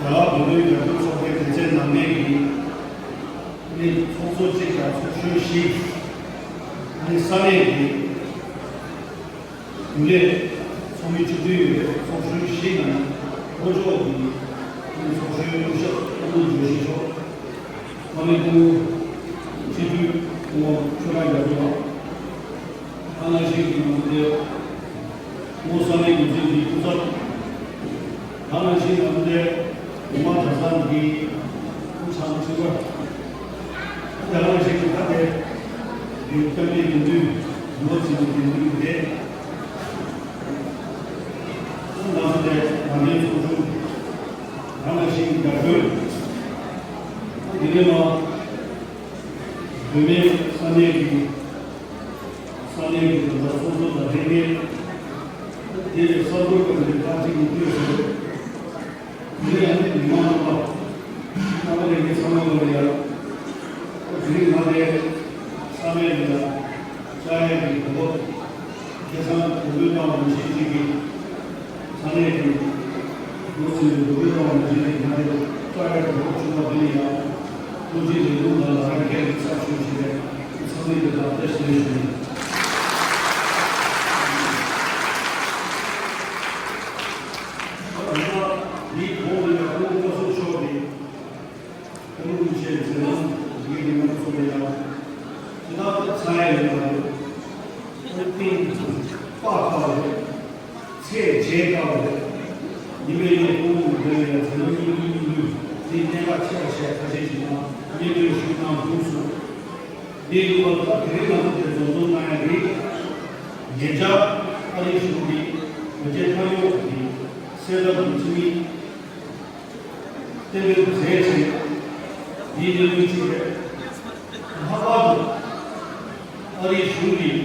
གར་བོད་དོན་རྒྱབ་སྐྱོར་ཚོགས་པའི་སྡེ་ཚན་ནང་ནས་ཀྱི་ནི་ཚོགས་གཙོ་གཅིག་དང་ཚོགས་གཞོན་བཞི། ནི་ས་གནས་ཀྱི་རྒྱུན་ལས་ཚོགས་མི་བཅུ་བདུན་ཡོད་པའི་ཚོགས་གཞོན་བཞི་ནང་ལྷོ་ཕྱོགས་ཀྱི་ནི་ཚོགས་གཞོན་སྐུ་ཞབས་ཨ་ནུ་ཇོ་ཤི་མཆོག་ཨ་ནི་སྐུ་ངོ་སྤྱི་འཐུས་སྐུ་ངོ་ཆོས་གྲགས་རྒྱ་མཚོ་ལགས། ཨ་ནང་བཞིན་གྱི་ནང་དེ། ༸གོང་ས་ྋསྐྱབས་མགོན་ཆེན་པོ་མཆོག་གི་སྐུ་ཚབ། ད་ནང་བཞིན་ང་ཚོའི་འོག་མ་གྲྭ་ཚང་གི་སྐུ་ཚབ་ཁྲི་པ། ད་ནང་བཞིན་གྱི་ད་ལྟའི་འདིར་སྐྱབས་གནས་དགེ་འདུན་ནོར་འཛིན་གྱི་དགེ་འདུན་གྱི་སྡེ། ང་ཚོ་དེ་ནང་པའི་ཚོགས་ཆུང་། ད་ནང་བཞིན་གྱི་རྒྱ་དཔོན། དེ་ནས་མ་བོད་མིའི་ས་གནས་ཀྱི། ས་གནས་ཀྱི་དོན་དག་སོ་སོ་དང་ལྷན་རྒྱས། དེ་ལས་གསར་འགོད་པ་འདི་ཁག་ཅིག་གིས་བསྐྱོད་ཟིན་པས། དེ་ཡང་མི་མང་རྣམ་པ། རྣམ་པ་ལྷན་རྒྱས་ཚང་མ་ལ་ཡང་། དེ་རིང་ང་དེ་ས་གནས་འདི་ལ་བཅར་ཡས་ཀྱི་དགོས་པ། ཁ་སང་གོ་སྐབས་བཏང་བ་ནང་བཞིན་ཅིག་གིས། ས་གནས་ཀྱི་ལོ་ཚོད་འགྲོ་གྲོན་གཏོང་བ་ནང་བཞིན་ལས་ཀྱི་ང་དེ་ལ་བཅར་ཡག་གི་གོ་སྐབས་བྱུང་བ་འདི་ནི་ཡང་བློ་གྲོས་ལས་ཁུངས་ནང་ལ་རང་སྒེར་གྱི་ཚབ་ཞུས་བྱས་ནས་ཚང་མས་དེ་དག་བཀྲ་ཤིས་བདེ་ལེགས་ཞུ་ཡིན། ད་ང་མིའི་གོང་ནས་ཡང་སྐུ་ངོ་བཀའ་ཟུར་མཆོག་གིས་ཀུན་སློང་ཆེ་མཛད་རྣམ་ཡིད་ཀྱི་ངོ་ཚོ་ལ་ཡང་ཇི་ལྟར་ཚང་ཡ་ཡོད་པ་རེད། ཨོ་ཏིང་དཔག་ཁ་བ་རེད། ཚེས་བརྗེད་དཀའ་བ་རེད། ཉི་མའི་གཡོ་འཁྱུག་འདོན་ཡང་འཛིན་གྲྭ་གཉིས་གཉིས་གཉིས་གཉིས་འདི་གནད་འགག་ཆེ་བ་ཞེས་ཁ་ཆེ་ཞིག་དང་སྙན་སྒྲོན་ཞུས་གནང་དགོས་སོ། འདིའི་ལུང་པ་ལ་དེ་རིང་ང་ཚོ་དེ་འཛོམས་འཛོམས་གནང་ཡ་རེད། ཉེ་ཆར་ཨ་རིའི་གཞུང་གིས་བོད་རྒྱའི་ཐག་གཡོག་གི་སེལ་ཐབས་ཀྱི་ཁྲིམས་ཡིག་གཏན་འབེབས་མཛད་ཅིང་། འདིའི་གནད་དོན་གཅིག་རེད། ལྷག་པར་དུ་ཨ་རིའི་གཞུང་གིས་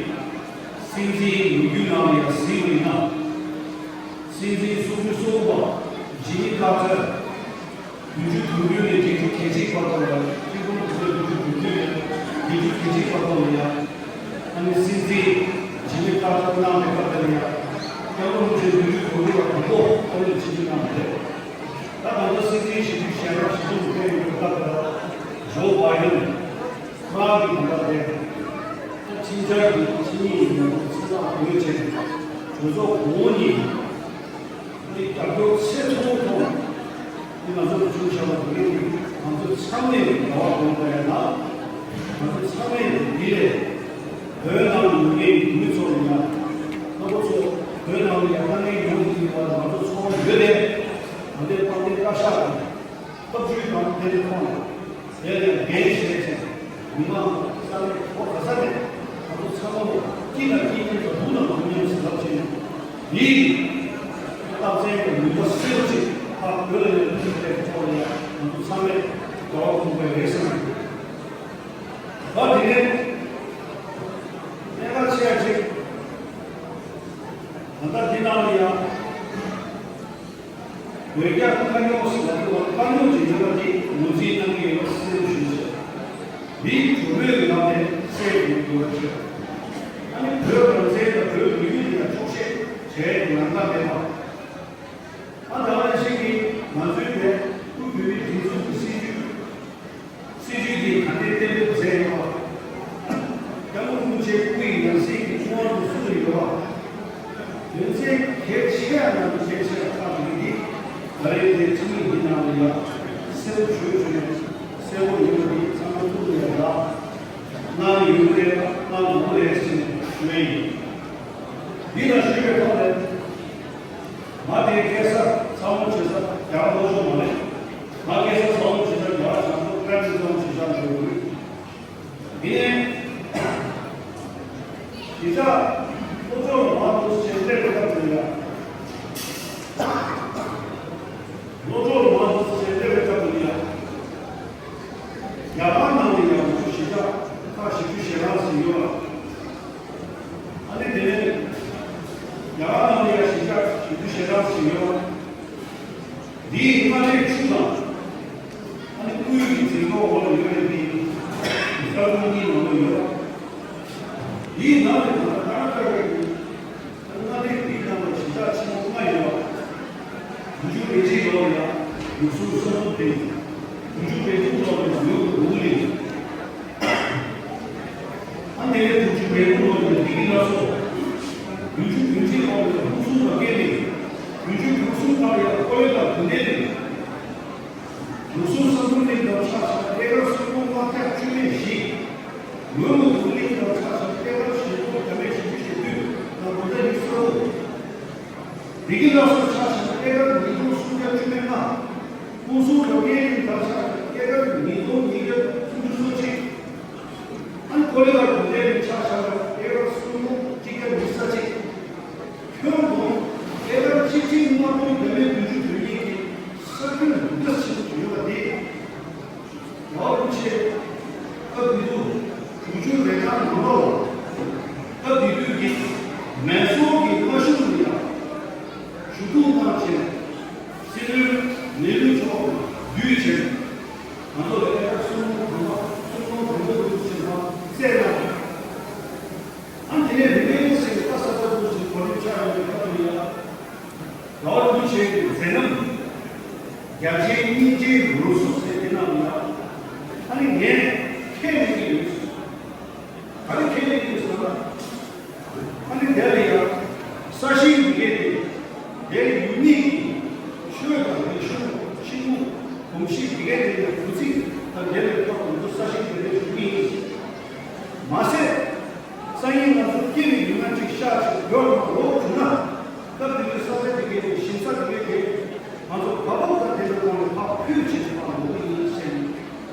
སྲིད་འཛིན་ལོ་རྒྱུས་ནང་ལ་ཡང་གཟིགས་པ་ཡིན་ན། སྲིད་འཛིན་སུ་ཇི་སུ་ཝ་ཇི་མི་ཀར་ཏར་བདུན་ཅུ་དོན་དྲུག་ནས་བརྒྱད་ཅུ་གྱ་གཅིག་བར་དུ་ལ་ཁྲི་སྟོང་དགུ་བརྒྱ་དགུ་བཅུ་དོན་དྲུག་ནས་བརྒྱད་ཅུ་གྱ་གཅིག་བར་དུ་ལ་ཡང་ཨ་ནི་སྲིད་འཛིན་ཇི་མི་ཀར་ཏར་གནང་བའི་སྐབས་དེ་ལ་ཡང་སྐྱབས་མགོན་རིན་པོ་ཆེ་བདུན་ཅུ་དོན་དྲུག་ལ་དང་པོ་ཨ་རིར་ཆིབས་བསྒྱུར་གནང་བ་རེད། ད་ང་ཚོ་སྲིད་འཛིན་ཞི་བདེའི་ཞལ་ལག་ཞི་འཛོམས་སྐད་ཡིག་ལ་བཏབ་པ་ཇོ་བྷའི་ཌེན་ཁོ་རང་གི་ལུང་པ་དེ་ཁྲིམས་འཆར་གྱི་ཁྲིམས་ཡིག་ཡིན་ནོ་ཚོད་དཔག་དགོས་ཆེད་གྲོས་ཚོགས་གོང་འོག་གཉིས་ཀྱི་རྒྱབ་སྐྱོར་ཆེ་མཐོང་ཐོག་འདི་ང་ཚོ་ལ་བྱུང་བཞག་པ་དེ་རིང་ང་ཚོ་ཚང་མས་རེ་བ་དགོངས་པ་ཡིན་ན། ང་ཚོ་ཚང་མས་འདི་ལས་བོད་ནང་ལ་ཡོད་མཁན་གྱི་མི་ཚོ་ལ་ཡང་ང་ཚོ་ཚོ་བོད་ནང་ལ་ཡང་དཀའ་ངལ་ཡོང་གི་ཡོད་པ་ལ་ང་ཚོ་ཚོར་ཡོད་དེ། ང་ཚོའི་དཔལ་ལྡན་བཀའ་ཤག་དང་། སྟོབས་ཤུགས་དང་ཕན་ཐོགས་ནས་དེ་ལས་འགན་བཞེས་བྱས་མི་མང་ས་གནས་གོ་ག་ས་ནས་ང་ཚོ་ཚང་མ་ལོ་གཅིག་དང་གཅིག་གཉིས་ཀྱི་རུ་དང་རུ་མཉམ་ཟིན་རབ་བྱས་ནས་འདིའི་རྟགས་མཚན་གྱི་ནུས་པ་གསལ་པོ་ཅིག་ཕར་བོད་ལ་ཡོད་པའི་ཐོག་ནས་ང་ཚོ་ཚང་མས་དགའ་བ་སྒོམ་དགོས་རེད་བསམ་གྱི་འདུག་ད་དེ་ནས་གནད་འགག་ཆེ་བ་ཅིག་ད་ལྟ་འདི་ནང་ལ་ཡང་། བོད་རྒྱ་དཀའ་རྙོག་ཟེར་བ་དེ་བ་དཀའ་རྙོག་ཅིག་ཡིན་པ་དེ་ངོས་འཛིན་གནང་གི་ཡོད་པ་གསལ་པོ་ཞུ་ཆོག་འདིའི་གྲོས་མོལ་གྱི་ལམ་ནས་སེལ་དགོས་དགོས་པ་བརྗོད། ཨ་ནི་བོད་རང་བཙན་དང་བོད་མི་རིགས་ལ་འཁྱོག་བཤད་བྱས་ཡོང་ཡ་མེད་པ། ཨ་ད་ལྟ་ཞིག་གིས་ང་ཚོའི་ནས་དབུས་བོད་མིའི་སྒྲིག་འཛུགས་ཀྱི་སྲིད་བྱུས། སྲིད་བྱུས་འདི་ག་འདྲའི་གཏན་འབེབས་མཛད་ཡོད་པ། སྐྱབས་མགོན་རིན་པོ་ཆེ་སྐུ་ཡི་ཡང་སྲིད་ཀྱི་ཐུགས་དབང་དུ་བསུ་ཡོད་པ། དོན་ཚན་གལ་ཆེ་ཡང་ནང་གལ་ཆེ་ཡང་ཁག་ཅིག་འདི་ད་རེས་དེ་ཁྲིམས་ཡིག་འདི་ནང་ལ་ཡང་གསལ་པོ་བརྗོད་བྱུང་ནས་གསལ་པོ་ཡིན་པ་འདི་ཚང་མ་ཐུགས་ལ་ཡང་རག་གནང་ཡོད་རེད་གནང་དགོས་རེད་ཟེར་ནས་ཞུ་ཡ་ཡིན། འདི་ལ་ཞུས་པའི་ཐོག་ནས། ང་དེ་སྐད་ཆ་ཚ་མོ་བྱེད་ས་རྒྱ་ལོ་ཤོག་མ་རེད། ང་སྐད་ཆ་ཚ་མོ་བྱེད་ས་རྒྱ་ལ་བྱང་ཚོ་ཀྲན་ཚོ་ཚ་མོ་བྱེད་ས་འགྲོ་དགོས། དེ་ནས་གཞིས་ཆགས་སློབ་གྲོགས་མང་དུ་ཞལ་འདེབས་སྐབས་དུ་ཡ། སློབ་གྲོགས་མང་དུ་ཞལ་འདེབས་སྐབས་དུ་ཡ། རྒྱ་གར་ནང་ལ་ཡང་ང་ཚོ་གཞིས་ཆགས་ཁག་བཞི་བཅུ་ཞེ་གྲངས་ཤིག་ཡོད་པ། ཨ་ནི་དེ་ནས་རྒྱ་གར་ནང་ལ་ཡང་གཞིས་ཆགས་བཞི་བཅུ་ཞེ་གྲངས་ཤིག་ཡོད་པ། འདིའི་མངའ་སྡེའི་ཆུ་དང་། ཨ་ནི་དབུས་ཀྱི་འཛིན་སྐྱོང་འོག་ལ་ཡོད་པའི་འདི་ས་ཁུལ་གཉིས་ནང་ལ་ཡོད་པ། འདིའི་ནང་ལ་ད་ལྟ་ཀར་ནཱ་ཊ་ཀའི་མངའ་སྡེ་འདིའི་ནང་ལ་གཞིས་ཆགས་ཆེན་མོ་ལྔ་ཡོད་པ། བོད་བརྒྱུད་བེད་སྤྱོད་ཡོད་ལ་ཡང་ལུགས་སྲོལ་གསར་དུ་སྤེལ། བོད་བརྒྱུད་བེད་སྤྱོད་ཡོད་ལ་ཡང་ཡོད་པ་འདུག་ལས། ཨ་ནེ་བོད་བརྒྱུད་བེད་སྤྱོད་ཡོད་ལ་ཡང་བདེ་སྐྱིད་སླར་གསོ། བོད་བརྒྱུད་བེད་སྤྱོད་ཡོད་ལ་ཡང་ཕུན་སུམ་ཚོགས་པའི་ལས། བོད་བརྒྱུད་བོད་གསུམ་ཁག་ལ་ཡང་ཀོ་ལེ་གྷལ་དགོན་སྡེ་ལས། ལུགས་སྲོལ་གསར་བཟོ་གླིང་དང་ཆ་བཞག་ན་ཨེ་ཀར་སུམ་སྟོང་ལྔ་བརྒྱ་བཅུ་མེད་བཞི། ལོ་ངོ་དུ་གླིང་དང་ཆ་བཞག་ན་ཨེ་ཀར་བཞི་སྟོང་བརྒྱ་མེད་བཞི་བཅུ་ཞེ་བདུན་དང་དགོན་སྡེ་ཉི་ཤུ་རྩ་དྲུག། བདེ་སྐྱིད་སླར་གསོ་ཆ་བཞག་ན་ཨེ་ཀར་ཉིས་སྟོང་སུམ་བརྒྱ་བཅུ་མེད་ལྔ། ཀུན་གསལ་ལ་སྐད་རིགས་དར་ཆ་ཨེ་ཀར་ཉིས་སྟོང་ཉིས་བརྒྱ་སུམ་ཅུ་སོ་གཅིག། ཨན་ཀོ་ལེ་གྷལ་དགོན་སྡེ་རིགས་ཆ་བཞག་ན་ཨེ་ཀར་སུམ་སྟོང་གཅིག་བརྒྱ་ཉི་ཤུ་རྩ་གཅིག། ཁྱོན་བསྡོམས་ཨེ་ཀར་ཆིག་ཁྲི་ལྔ་སྟོང་བརྒྱ་མེད་བདུན་ཅུ་དོན་གཉིས་ཀྱི་ས་ཁུལ་འདུ་འཛོམས་ཆེན་པོ་ཡོད་པ་དེ། ལའོ་རིན་པོ་ཆེ་སྐབས་དེ་དུས་བོད་བརྒྱུད་ལས་ཁང་ནང་ལོགས་ལ་སྐབས་དེ་དུས་ཀྱི་མེ་སོར་གྱི་མངའ་གཞུང་ལ་ཡང་ཞུ་གཏུག་གནང་བྱས། སྲིད་བློན་མེ་ལུང་མཆོག་བརྒྱུད་བྱས། ང་ཚོ་ལ་ཨེ་ཀར་སུམ་སྟོང་དང་པོ་སུམ་སྟོང་དང་པོ་དུ་ཕྱིན་པ་བསྩལ་གནང་། ཨ་ནི་དེ་ནས་རིག་གནས་ཀྱི་ས་ཡི་ལྟ་ས་ལྟ་བུ་ཞིག་གོ་རིམ་ཆགས་ཡོང་བའི་སྐབས་དེ་ལ། ལའོ་རིན་པོ་ཆེ་གི་མཛད་རྣམ། རྒྱལ་ཆེན་སྙིང་རྗེའི་ལུས་སྲོག་ཟེར་དེ་ནང་ལ། ཨ་ནི་ངས་ཁས་ལེན་གྱི་ཡོད། ག་རེ་ཁས་ལེན་གྱི་ཡོད་ཟེར་ན། ཨ་ནི་དེ་ལ་ཡང་ས་ཞིང་འདི་གས་དེ། དེ་ཡུལ་མི་གི་ཆོས་དང་རིག་གཞུང་ཆིག་སྒྲིལ་གོམས་གཤིས་འདི་གས་དེ་ལ་གུས་བརྩི་དང་དེ་ལས་ཁོ་ང་ཚོ་ས་ཞིང་དེ་ལས་ཞུགས་ཀྱི་ཡིན། མ་ཟད། སང་ཉིན་ང་ཚོ་སྐྱེ་བའི་ཡུལ་ན་གཅིག་ཤག་ཅིག་ཡོད་ལ་ལོག་བྱུང་ན། སྐབས་དེ་དུས་ས་ཆ་དེ་གའི་ཞིང་ས་དེ་གའི་དེ་ང་ཚོ་བབ་བབ་དང་དེ་ཚོ་གོང་ནས་ཕར་ཕུད་བྱེད་ཐུབ་པ་མོ་ཡིན་ཟེར་ནས་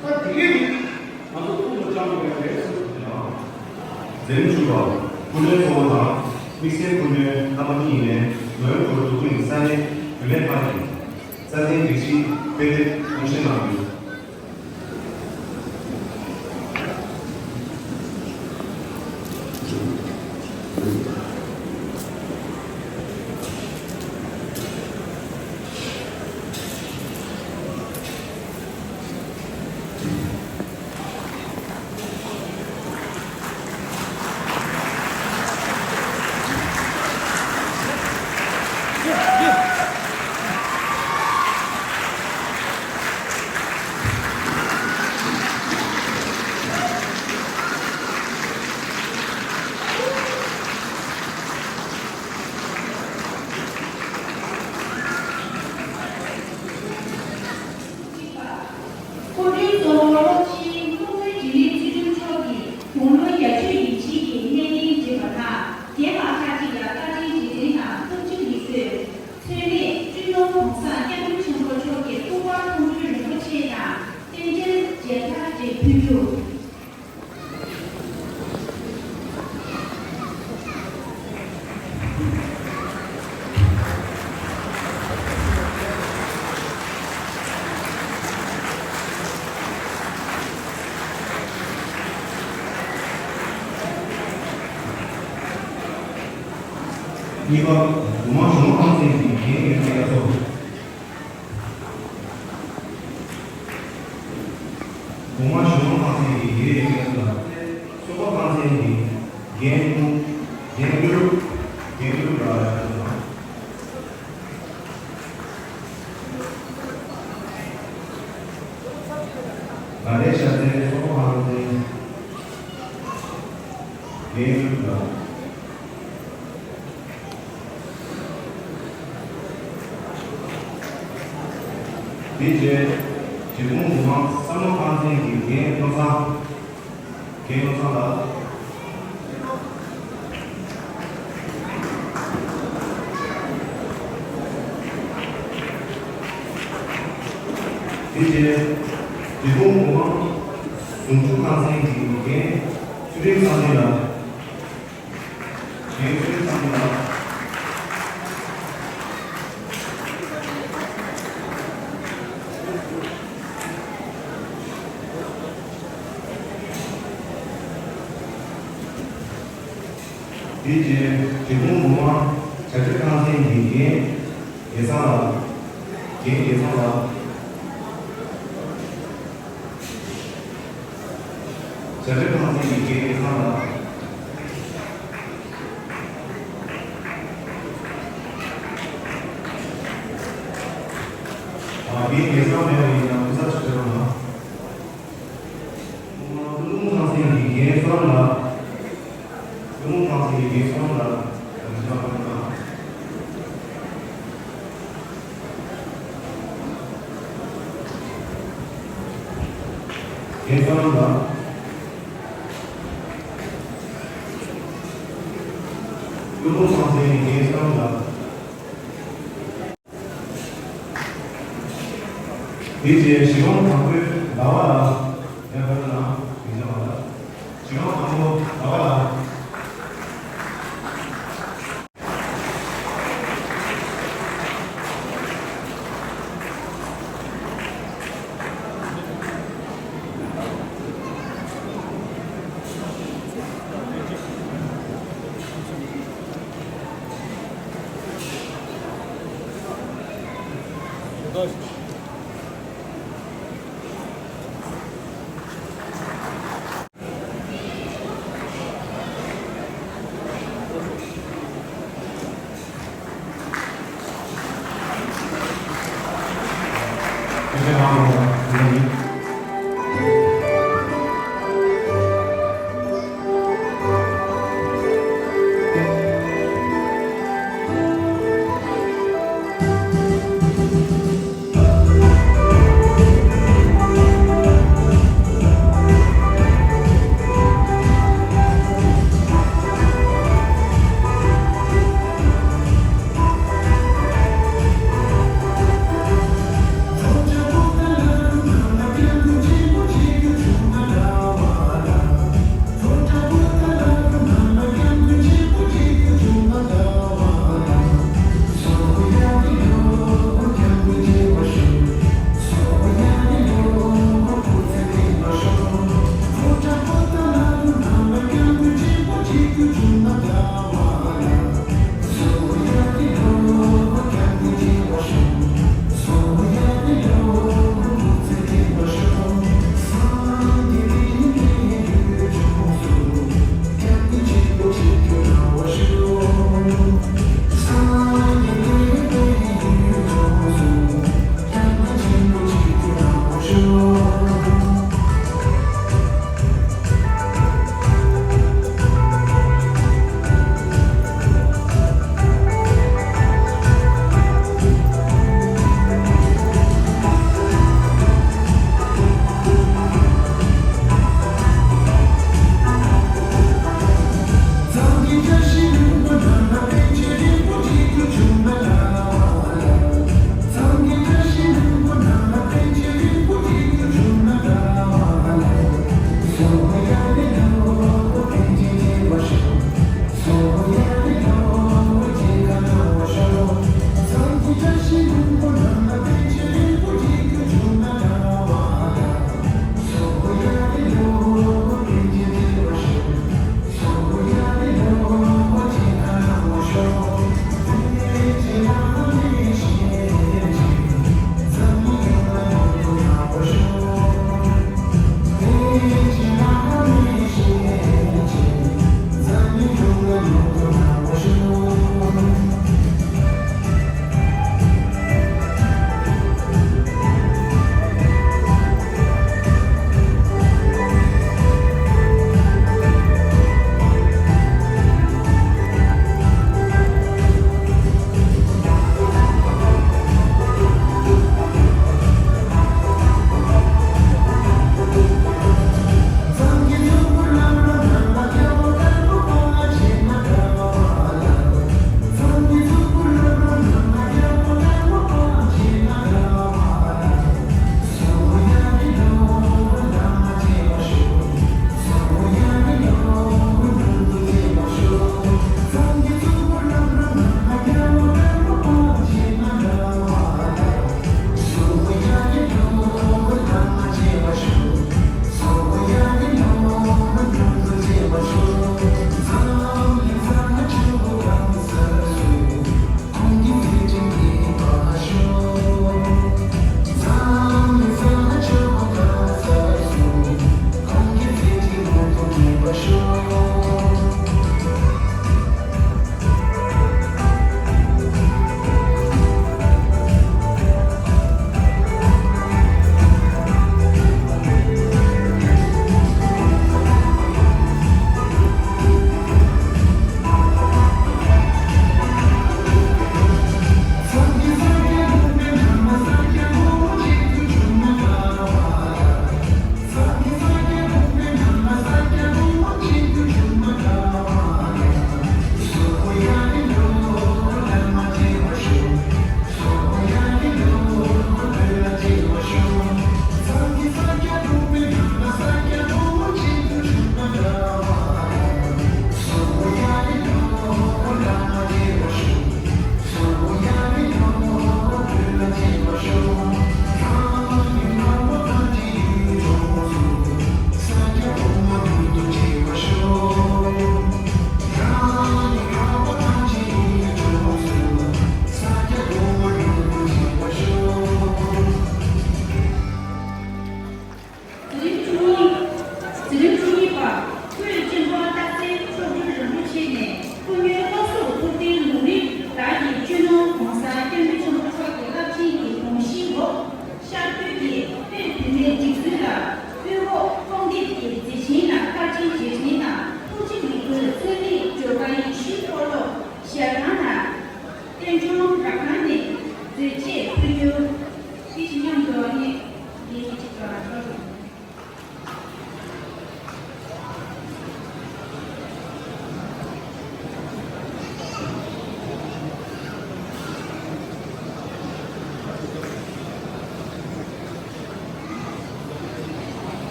ད་དེ་གའི་དེ་ང་ཚོ་ཐུགས་ལ་བཅངས་དགོས་པ་རེད་ཟེར་དུས། འཛེམ་བཅུག་པ། སྐུ་མགྲོན་གཙོ་བོ་དང་དམིགས་བསལ་སྐུ་མགྲོན་རྣམ་པ་གཉིས་ནས་ནོ་བེམ་བར་དུ་ཀུན་ས་གནས་བུད་མེད་ཁང་གི་རྩ་ཚན་སྒྲིག་གཞི་དཔེ་དེབ་གཏུམ་བཤེར་གནང་ཡོད། སྐུ་མགྲོན་གཙོ་བོ་སློབ་ཆེན་ཀུན་བཟང་འཇིགས་མེད་ཚེ་རིང་མཆོག་གིས་དགུང་ལོ་བརྒྱད་ཅུ་ཡན་ཆད་ཀྱི་གནས་རྟེན་བརྗོད་པ་དང་། རྒན་པ་ཁག་ཅིག་ལ་བཀའ་དྲིན་རྗེས་དྲན་དང་ཐུགས་རྗེ་ཡིད་གསོས། ཚེ་རིང་སྤྲུལ་སློབ་གུང་སངས་སྐྱབས་མགོན་ཆེན་པོ་མཆོག་གི་ཐུགས་དཔལ་མཐོང་གྲོལ་རིན་པོ་ཆེ་དང་རྟེན་འབྲེལ་མཇལ་དར་རེ་ཕུལ་རྒྱུ། གཉིས་པ། གོང་མ་གཞུང་ཁང་ཚན་གྱི་རྒན་ཡོད་ན་ཡག་པོ། གོང་མ་གཞུང་ཁང་ཚན་གྱི་རྒན་ཡོད་ན་ཡག་པོ། སོག་པོ་ཁང་ཚན་གྱི་རྒན་རྒན་ལུག་རྒན་ལུག་རྒན་ལུག་ལ་ཡག་པོ། ད་ལྟའི་ཤར་རྩེ་སོག་པོ་ཁང་ཚན་རྒན་ལུག་ལ། དེ་རྗེས་རྗེ་ཁོང་དགུ་མ་བསམ་བློ་ཁང་ཚན་གྱི་རྒན་བློ་བཟང་། རྒན་བློ་བཟང་ལགས། དེ་རྗེས་འབྲས་སྤུངས་སྒོ་མང་ཟུང་འཇུག་ཁང་ཚན་གྱི་འགན་ཚུལ་ཁྲིམས་བསམ་གཏན་ལགས། འགན་ཚུལ་ཁྲིམས་བསམ་གཏན་ལགས། དེ་རྗེས་འབྲས་སྤུངས་སྒོ་མང་བྱ་སྒྲིག་ཁང་ཚན་གྱི་འགན་རྒྱལ་ཚང་ལགས། འགན་རྒྱལ་ཚང་ལགས། བྱ་སྒྲིག་ཁང་ཚན་གྱི་འགན་རྒྱལ་ཚང་ལགས། ཨ། འགན་རྒྱལ་ཚང་མེད་པ་ཡིན་ན་སྐུ་ཚབ་ཅིག་ཕེབས་རོགས་གནང་། ཀླུ་ལུང་ཁང་ཚན་གྱི་འགན་བསོད་ནམས་ལགས། ཀླུ་ལུང་ཁང་ཚན་གྱི་འགན་བསོད་ནམས་ལགས། འགན་བསོད་ནམས་ལགས། ཀླུ་ལུང་ཁང་ཚན་གྱི་འགན་བསོད་ནམས་ལགས། དེ་རྗེས་གཞི་རིམ་དང་པོའི་ཟླ་བ་ལགས། ཡར་ཕེབས་རོགས་གནང་། མི་ཚེ་བ་ལགས། གཞི་རིམ་དང་པོ་ཟླ་བ་ལགས།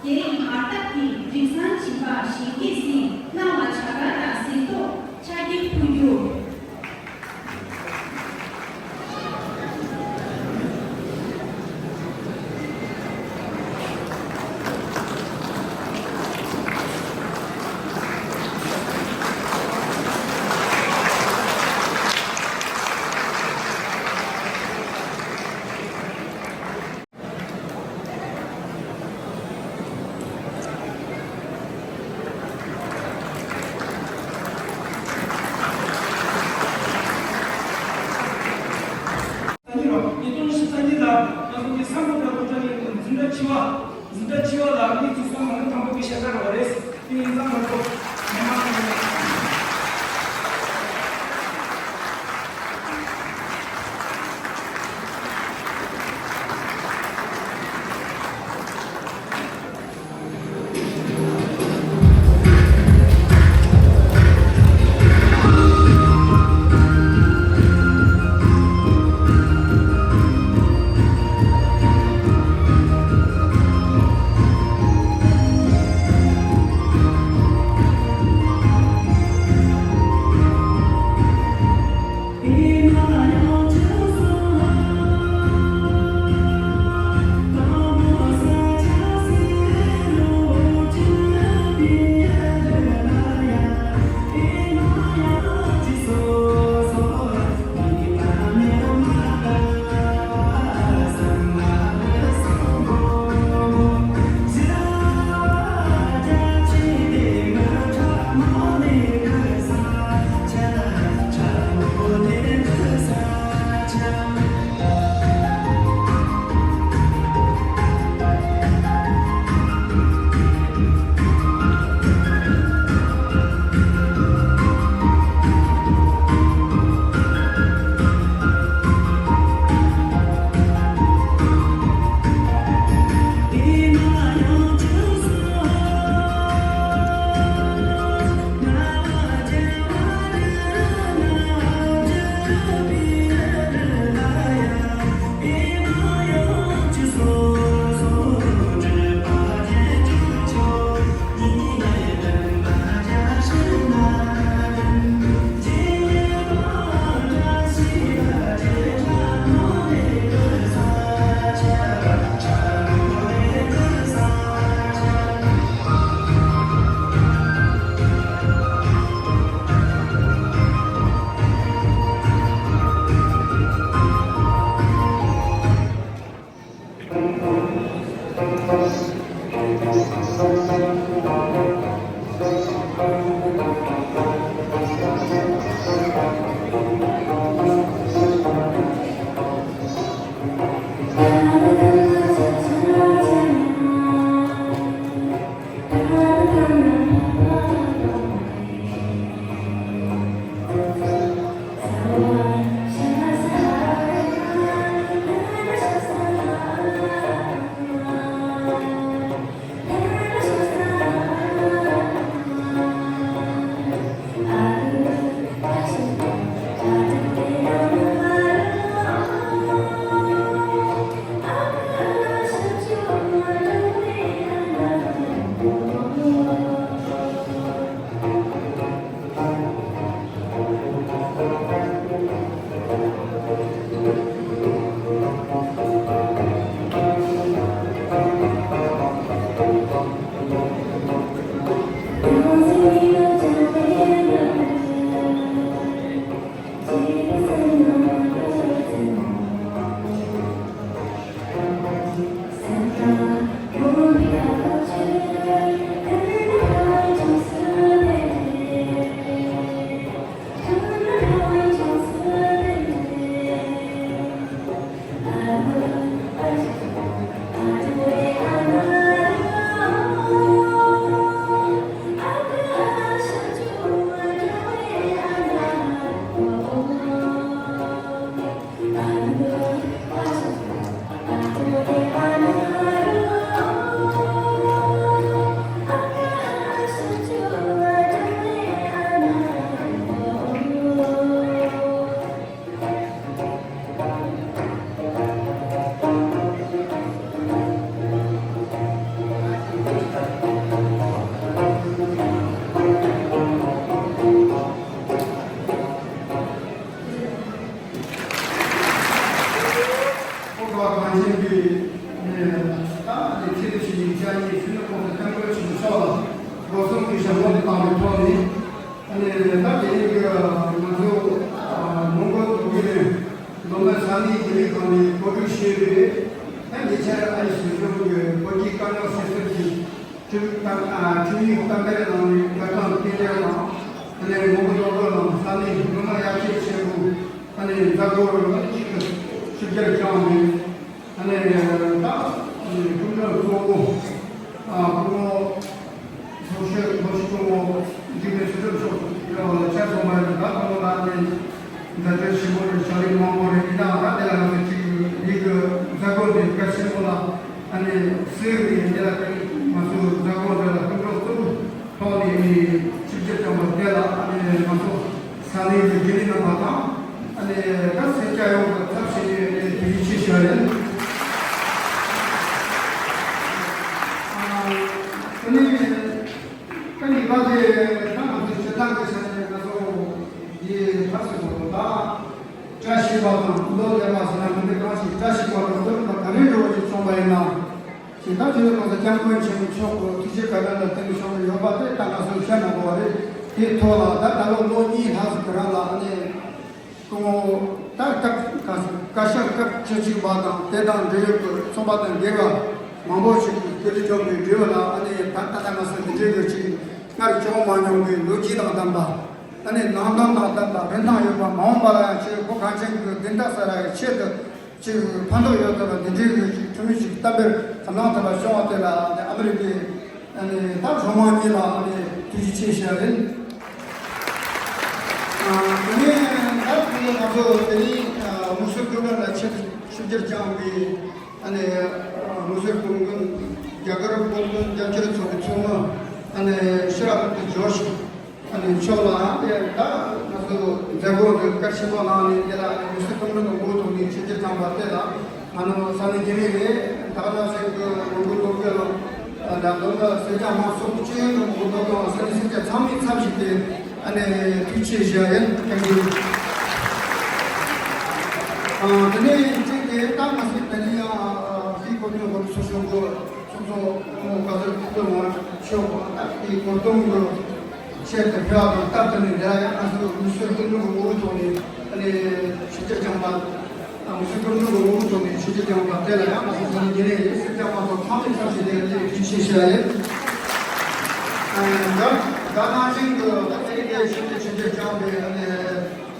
དེ་མ་དག་གི་རིགས་བཟང་སྦྱིན་པ་གཞན་སྐྱེས་སྲིད་གནང་བ་བྱ་དགའ་དང་གཟེངས་རྟགས་ཕྱག་འཁྱེར་ཕུལ་རྒྱུ། སངས་རྒྱས་རོ། ཉིས་སྟོང་ཉི་ཤུ་རྩ་གཉིས་ལ་ང་ཚོ་གི་ས་མོ་བྲག་ཏུ་བཀྲ་ཤིས་འཛིན་གྲྭ་བཅུ་པ། འཛིན་གྲྭ་བཅུ་པ་ལ་མི་ཚོ་སོང་ང་དང་པོ་གི་ཤ་ཁ་ར་བ་རེད། དེ་ཡིན་ཙང་ང་ཚོ་མི་མང་གི་གངས་ཅན་པའི་ནས་ད་ནས་ཚེ་འདི་ཕྱི་མའི་སྐྱབས་གནས་ཤིན་ཏུ་ཁོང་དུ་སྐྱབས་མགོན་ཆེན་མོ་མཆོག་ལ་སྒོ་གསུམ་གྱི་ཞབས་ཏོག་དང་བའི་ཐོག་ནས་ཨ་ནས་ད་དེ་རིང་གི་ང་ཚོ་མོན་གྷོ་འདུ་ཁང་ནས་མདོ་སྨད་ས་གནས་རྒྱུན་ལས་ཁང་ནས་གོ་སྒྲིག་བྱས་པའི་ད་ཉེ་ཆར་ཨ་རིའི་སྲིད་གཞུང་གི་བོད་ཀྱི་དཀའ་རྙོག་སེལ་ཐབས་ཀྱི་ཁྲིམས་ཡིག་གཏམ་ཨ་ཁྲིམས་ཡིག་གཏམ་དཔེ་ནང་ནས་བཀའ་ཐང་རྟེན་འབྲེལ་དང་ཨ་ནས་མོན་གྷོ་སློབ་གྲྭ་ནང་ས་གནས་མི་མང་ཡར་སྐྱེད་ཆེན་པོ་ཨ་ནས་མཛད་སྒོ་རུ་ཞིབ་བརྒྱ་བསྐྱངས་ནས། ཨ་ནི་ད་ཁྲིམས་དྲུང་གཙོ་བོ་སྐུ་ངོ་ཚོགས་ཞུགས་ཚོགས་ཞུགས་སྐུ་ངོ་འཇིགས་མེད་ཚུལ་ཁྲིམས་མཆོག་ཡོད་ལ་ཆ་ཚང་མ་ཡིན་ད་ཁོང་ལ་ཨ་ནི་མཛད་གྲོས་ཆེན་པོ་རེད། ཕྱག་ལས་མང་པོ་རེད། ཡིན་ནའང་ད་དེ་ལ་ང་ཚོ་གཅིག་ཡིག་གི་མཛད་སྒོ་དེ་གལ་ཆེན་པོ་ལ་ཨ་ནི་གསོལ་བའི་འདི་ལ་ང་ཚོ་མཛད་སྒོ་འདི་ལ་ཁྲིམས་དྲུང་གཙོ་བོ་ཐོག་ནས་ནི་ཆིབས་བསྒྱུར་བསྐྱངས་པ་དེ་ལ་ཨ་ནི་ང་ཚོ་ས་གནས་ཀྱི་དགེ་ལས་རྣམ་པ་དང་ཨ་ནི་ད་སེར་སྐྱ་ཡོངས་ཀྱི་ཚབ་བྱས་ནས་ཨ་ནི་ཐུགས་རྗེ་ཆེ་ཞུ་བ་ཡིན། ཨ་ནི་ད་ནི་པ་དེ་ད་ང་ཚོ་སྤྱིར་བཏང་གི་ཆ་ནས་ང་ཚོ་འདི་ད་ཟེར་དགོས་འདུག་ད་བཀྲ་ཤིས་པ་དང་ལོ་ལེགས་པ་ཟེར་ན་མི་འདི་གང་ཞིག་བཀྲ་ཤིས་པ་དང་ལོ་ལེགས་པ་ག་རེ་འགྲོ་བ་ཞིག་བྱུང་བ་ཡིན་ན། ཞིང་ཐང་ཆེན་པོའི་གོང་ས་སྐྱབས་མགོན་ཆེན་པོ་མཆོག་གི་ཐུགས་རྗེ་བཀའ་དྲིན་ལ་བརྟེན་ནས་བྱུང་བ་ཡོད་པ་དེ་ད་ང་ཚོས་བཤད་མ་དགོས་པ་རེད། དེའི་ཐོག་ལ་ད་ད་ལོ་ལོ་གཉིས་ལྷག་ཙམ་གྱི་རིང་ལ་ཨ་ནི་སྐུ་ངོ་ད་སྐབས་ག་ས་བཀའ་ཤག་སྐབས་བཅུ་གཅིག་པ་དང་དེ་དང་འབྲེལ་ཡོད་ཀྱི་ཚོགས་པ་དང་སྒེར་བ་མང་པོ་ཞིག་གིས་སྐུ་ལུས་བསྐྱོན་པའི་འབྲེལ་བ་ལ་ཨ་ནི་ད་ད་ལྟ་ང་ཚོ་འདི་འདྲའི་གི་ཅིག་སྔར་བྱུང་མ་མྱོང་བའི་ལོ་རྒྱུས་དང་ལྡན་པ་ཨ་ནི་ནང་དོན་དང་ལྡན་པ་རིན་ཐང་ཡོད་པ་མ་འོངས་པ་ལ་ཡང་ཆེས་བོད་གངས་ཅན་གྱི་བདེན་མཐའ་གསལ་བའི་ཆེད་དུ། ཅིག་ཕན་ཐོགས་ཡོད་ཐུབ་པ་འདི་འདྲའི་གི་ཅིག་ཁྲིམས་ཡིག་ཅིག་གཏན་འབེབས་གནང་ཐུབ་པ་བྱུང་བ་དེ་ལ་ཨ་ནི་ཨ་མི་རི་ཀའི་ཨ་ནི་ད་གཞུང་མང་གཉིས་ལ་ཨ་ནི་ཐུགས་རྗེ་ཆེ་ཞུ་ཡ་ཡིན། ཨ་དེ་ནས་ད་དེ་ནས་ང་ཚོ་དེ་རིང་ཨ་དམིགས་བསལ་སྐུ་མགྲོན་ལ་ཆེད་དུ་ཆིབས་བསྒྱུར་བསྐྱངས་པའི་ཨ་ནི་ཨ་དམིགས་བསལ་སྐུ་མགྲོན་རྒྱ་གར་སྐུ་མགྲོན་རྒྱ་ཆེའི་ཚོགས་པའི་ཚོགས་མི་ཨ་ནི་ཤེས་རབ་ཏུ་ཇོ་ཤི། ཨ་ནི་མཆོག་ལའང་དེ་ད་ང་ཚོ་མཛད་སྒོ་འདི་གལ་ཆེན་པོ་གནང་ནས་དེ་ལ་དམིགས་བསལ་སྐུ་མགྲོན་དུ་ངོ་ཐུག་ནས་ཆིབས་བསྒྱུར་བསྐྱངས་པ་དེ་ལ་ང་ནི་ས་གནས་རྒྱུན་ལས་རེད། ད་ག་ནང་བཞིན་གྱི་ལོ་འགོ་ལོ་འགོ་ལ་ད་མདོ་སྨད་སེར་སྐྱ་མང་ཚོགས་སྤྱི་ཡོངས་ཀྱི་ངོ་ཐུག་དང་ས་གནས་སེར་སྐྱ་ཚང་མའི་ཚབ་ཞུས་ཏེ་ཨ་ནི་ཐུགས་རྗེ་ཆེ་ཞུ་ཡ་ཡིན། ཐེངས་འདི་ཨ་དེ་ནས་གཅིག་དེ་ད་ང་ཚོའི་ད་ནི་ཡང་དེའི་སྐོར་ནས་ངོ་ཚོ་ཤོག་གོ་ཚོགས་གཙོ་ཁོང་བཀའ་ཟུར་ཐུབ་བསྟན་དབང་ཕྱུག་ད་དེའི་སྐོར་གཏོང་གི་ཆེད་དུ་ཕེབས་པ་དང་སྟབས་བསྟུན་ནས་འདིར་ཡང་ང་ཚོ་དམིགས་བསལ་སྐུ་མགྲོན་གྱི་ངོ་བོའི་ཐོག་ནས་ཨ་ནི་ཆིབས་བསྒྱུར་བསྐྱངས་པ་དང་། དམིགས་བསལ་སྐུ་མགྲོན་གྱི་ངོ་བོའི་ཐོག་ནས་ཆིབས་བསྒྱུར་བསྐྱངས་པ་དེ་ལ་ཡང་ང་ཚོ་ས་གནས་རྒྱུན་ལས་སེར་སྐྱ་མང་ཚོགས་ཚང་མས་ཚབ་བྱས་ཏེ་ཐུགས་རྗེ་ཆེ་ཞུ་ཡ་ཡིན། ཨ་ནི་ད་ད་ནང་བཞིན་དུ་ད་ཚེ་རིང་དེ་ཆིབས་བསྒྱུར་ཆིབས་བསྒྱུར་བསྐྱངས་པའི་ཨ་ནི།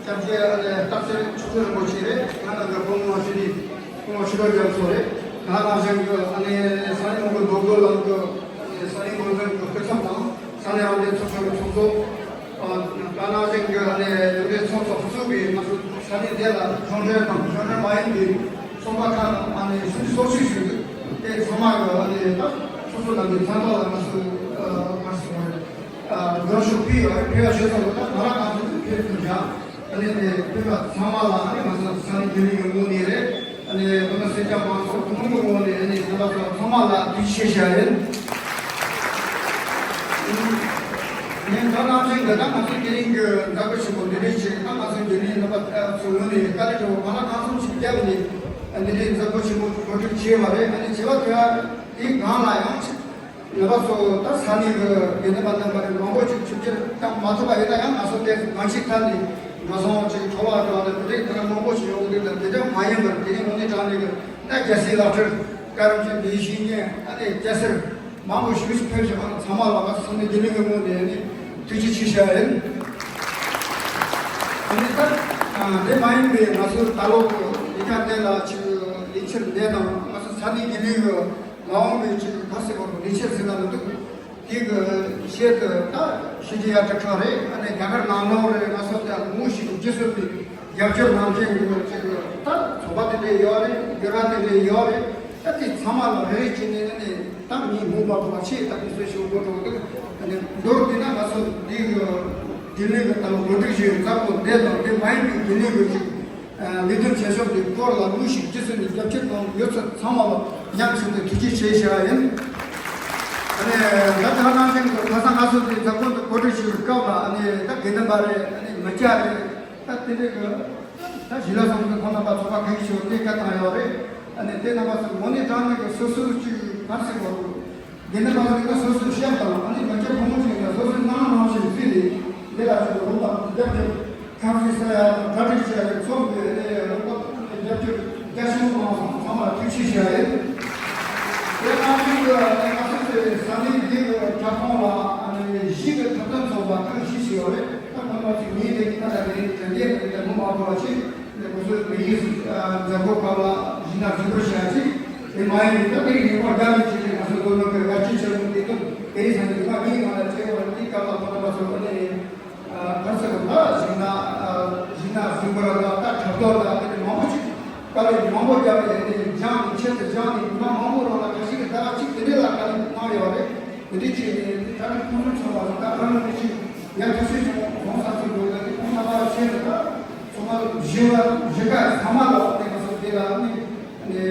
སྐྱབས་རྗེ་ཨ་ནི་སྟག་འཚེར་ཆོས་འཕེལ་རིན་པོ་ཆེ་རེད། ང་རང་གི་སྐུ་ངོ་ཞུ་རིགས་སྐུ་ངོ་ཤེས་རབ་རྒྱ་མཚོ་རེད། ད་ནང་བཞིན་གྱི་ཨ་ནི་ས་གནས་མང་པོའི་འདུ་འགོད་ལམ་གྱི་ཨ་ནི་ས་གནས་འགོ་འཛིན་གྱི་སྐུ་ཚབ་དང་ས་གནས་རང་བདེན་ཚོགས་ཆུང་གི་ཚོགས་གཙོ། ད་ནང་བཞིན་གྱི་ཨ་ནི་ཡོངས་འབྲེལ་ཚོགས་གཙོ་ཧུ་ཚུགས་པའི་ང་ཚོ་ས་གནས་དེ་ལ་གཞུང་འབྲེལ་དང་གཞུང་འབྲེལ་མ་ཡིན་པའི་ཚོགས་པ་ཁག་དང་ཨ་ནི་སུ་འདི་ཚོགས་ཆུང་ཞུ་རྒྱུ་དེ་ཚང་མ་གི་ཨ་ནི་ད་སོ་སོ་ལ་འདི་མཚན་ཐོག་ལ་ང་ཚོ་ཨ་ག་རེ་ཟེར་དགོས་རེད། ཨ་འདུ་ཤོག་ཕུལ་ཡོད་རེད། ཕུལ་ཡ་ཞུས་ཙང་ད་ང་རང་ང་ཚོ་ཕུལ་ཐུབ་ཀྱང་། ཨ་ནི་དེ་ཕུལ་བ་ཚང་མ་ལ་ཨ་ནི་ང་ཚོ་ས་གནས་རྒྱུན་ལས་ཀྱི་ངོས་ནས་རེད། ཨ་ནི་བོད་ནང་སེར་སྐྱ་མང་ཚོགས་ཀུན་གྱི་ངོས་ནས་ཨ་ནི་རྣམ་པ་ཚོ་ཚང་མ་ལ་ཐུགས་རྗེ་ཆེ་ཞུ་ཡ་ཡིན། ངས་ད་ནང་བཞིན་འདི་ལྟར་ང་ཚོའི་དེ་རིང་གི་མཛད་སྒོ་ཆེན་པོ་འདི་འདྲའི་ཆེད་ད་ང་ཚོའི་རྒྱུན་ལས་རྣམ་པ་ཚོའི་ངོས་ནས་བཀའ་དྲིན་དྲན་པ་གང་ལ་གང་འཚམ་ཞིག་བརྒྱབ་ནས་འདི་འདྲའི་མཛད་སྒོ་ཆེན་པོ་གོ་སྒྲིག་བྱས་པ་རེད། ཨ་ནི་བྱས་པ་དེ་དེའི་སྒང་ལ་ཡང་། ང་རང་ཚོ་ད་ས་གནས་ཀྱི་དགེ་འདུན་པ་རྣམ་པ་རེ་མང་པོ་ཅིག་ཆིབས་བསྒྱུར་བཏང་མ་ཐུབ་པ་ཡིན་ན་ཡང་ང་ཚོ་དེ་ང་ཅིག་ཐད་ནས་འགྲོ་སོང་ཅིག་འཕྲོ་བརླག་འགྲོ་བ་དང་དེ་འདྲ་མང་པོ་ཞིག་ཡོང་གི་འདུག་ད་དེ་འདྲ་མ་ཡིན་པར་དེ་རིང་དངོས་གནས་དྲང་གནས་ཀྱི་ད་རྒྱལ་སྲས་ལག་ཁྲིར་བཀའ་དྲིན་ཆེན་པོའི་བཤེས་གཉེན་ཨ་ནི་སྐྱ་སེར་མང་པོ་ཞིག་ཕེབས་བཞག་པ་ཚང་མ་ལ་ང་ཚོ་ས་གནས་རྒྱུན་ལས་ཀྱི་ངོས་ནས་ཨ་ནི་ཐུགས་རྗེ་ཆེ་ཞུ་ཡ་ཡིན། ཨ་ནི་ད་དེ་མ་ཡིན་པའི་ང་ཚོ་ད་ལོ་ལས་ཀ་དེ་ལ་ཅིག་ལས་འཆར་འདི་དང་ང་ཚོ་ས་གནས་རྒྱུན་ལས་ཀྱི། མ་འོངས་པའི་ཆེད་དུ་ག་ཟེར་བ་རེད། ལས་བྱེད་ཟེར་ན་མི་འདུག་དེ་གི་ཆེད་དུ་ད་ཕྱི་རྒྱལ་ཡར་དྲག་ཁག་རེད། ཨ་ནི་རྒྱ་གར་ནང་ལོགས་རེད། ང་ཚོ་ད་ངོ་ཤེས་རྒྱུ་སོ་ནི་རྒྱབ་སྐྱོར་གནང་མཁན་གྱི་ཆེད་དུ་ད་ཚོགས་པ་དེ་འདྲ་ཡོད་རེད། འགྱུར་བ་དེ་འདྲ་ཡོད་རེད། ད་དེ་ཚང་མ་ལ་རེ་རེ་བྱས་ནས་ཨ་ནི་ད་མི་མང་པོ་བ་ཆེ་ད་དེ་ཚོ་ཞུ་དགོས་འགྲོ་འདུག་ཨ་ནི་མདོར་བསྡུས་ན་ང་ཚོ་འདི་གི་རྒྱུན་ལས་ཀྱི་ད་ལོ་གོ་སྒྲིག་ཞུ་མཛད་སྒོ་འདི་དང་འདི་མ་ཡིན་པའི་རྒྱུན་ལས་ཀྱི་ཅིག་ལས་དོན་བྱེད་ཕྱོགས་ཀྱི་སྐོར་ལ་དངོས་ཤིག་རྗེས་སུ་ནས་རྒྱབ་སྐྱོར་གནང་ཡོད་ཚད་ཚང་མ་ལ་ཉམས་ཆུང་དུ་ཐུགས་རྗེ་ཆེ་ཞུ་བ་ཡིན། ཨ་ནི་ད་ཐ་ནང་བཞིན་དུ་ཁ་སང་ང་ཚོ་དེ་མཛད་སྒོ་འདི་གོ་སྒྲིག་ཞུ་བའི་སྐབས་ལ་ཨ་ནི་ད་དགེ་འདུན་པ་རེད། ཨ་ནི་མི་སྐྱ་རེད། ད་དེ་འདྲའི་གི་ད་ཞི་ལྷ་ཚང་གི་ཁོང་རྣམ་པ་ཚོགས་པ་གང་ཞིག་དེ་བཀའ་བཏང་ཡོད་རེད། ཨ་ནི་དེ་རྣམ་པ་ཚོ་ངོ་ནས་དྲང་ནས་ཀྱི་སོ་སོའི་ཅིག་ཕར་ཚུར་བ་དགེ་འདུན་པ་ཚོ་ཡིན་ན་སོ་སོའི་ཤག་དང་ཨ་ནི་མི་སྐྱ་ཕོ་མོ་ཞིག་ཡིན་ན་སོ་སོའི་སྣང་བ་ནང་བཞིན་བརྩིས་ཏེ་འདི་ལ་ཅིག་རོགས་དང་རྒྱབ་སྐྱོར་ཁ་བརྩི་ས་ཡ་དང་གྲ་སྒྲིག་བྱས་ཡོད་ཚོགས་འདུ་ཨ་ནི་རོགས་དང་རྒྱབ་སྐྱོར་རྒྱ་ཆེན་པོ་གནང་སོང་ཚང་མ་ལ་ཐུགས་རྗེ་ཆེ་ཞུ་ཡ་ཡོད། དེ་ནང་བཞིན་དུ་ཨ་ནི་ང་ཚོ་ཚོའི་ས་གནས་འདི་གི་ཁྱབ་ཁོངས་ལ་ཨ་ནི་གཞིས་ཀྱི་འཁྲབ་སྟོན་ཚོགས་པ་ཁག་བཞི་ཞིག་ཡོད་རེད། ད་ཁོ་ན་ཚོ་ངའི་དེ་གི་ད་ལྟ་དེ་རིང་དྲན་རྒྱས་དེ་ལྟ་མོ་མ་གོ་བ་ཞིག་ཁོ་ཚོའི་མི་ཡིས་མཛད་སྒོ་སྐབས་ལ་གཞིས་ནག་འཛིན་པར་བྱ་ཅིག་དེ་མ་ཡིན་ད་དེ་ཡིན་པར་རྒྱ་མི་བྱེད་ཅིག་ང་ཚོ་ལོ་ལོ་གི་དགའ་སྐྱིད་ཆེན་མོ་དེ་དུ་དེ་ཡིན་ས་ནི་མ་ངའི་ང་ལ་བྱེད་པར་དེ་སྐབས་ལ་ཁོ་ན་མ་ཚོ་ཨ་ནི་གར་ས་གི་ད་གཞིས་ནག་གཞིས་ནག་འཛིན་པར་ལ་ད་འཁྲབ་སྟོན་ལ་དེ་མང་པོ་ཅིག་དཀའ་ལས་མང་པོ་བརྒྱབ་པའི་དེ་སྦྱངས་ནས་ཆེད་དུ་སྦྱངས་ནས་མ་མང་པོ་རང་ལ་ག་ཞིག་གི་ད་གཅིག་དེ་འདྲའི་ལ་དཀའ་ལས་གནང་ཡོད་རེད། དེ་འདྲའི་ཆེད་ནས་དེ་ད་ནི་ཁོང་ཚོ་ཚོ་བ་ད་ཨ་རང་གི་ཅིག་ཡ་ཐུགས་སྲས་ཆུང་གོང་ས་ཚོ་འགྲོ་ད་ནི་ཁོང་ཚོ་བ་ཆེད་དུ་ད་ཚོ་བ་བཞི་བ་བཞི་ག་ཚང་མ་ལ་དེ་ག་ཚོ་དེ་ལ་ནི་ནི།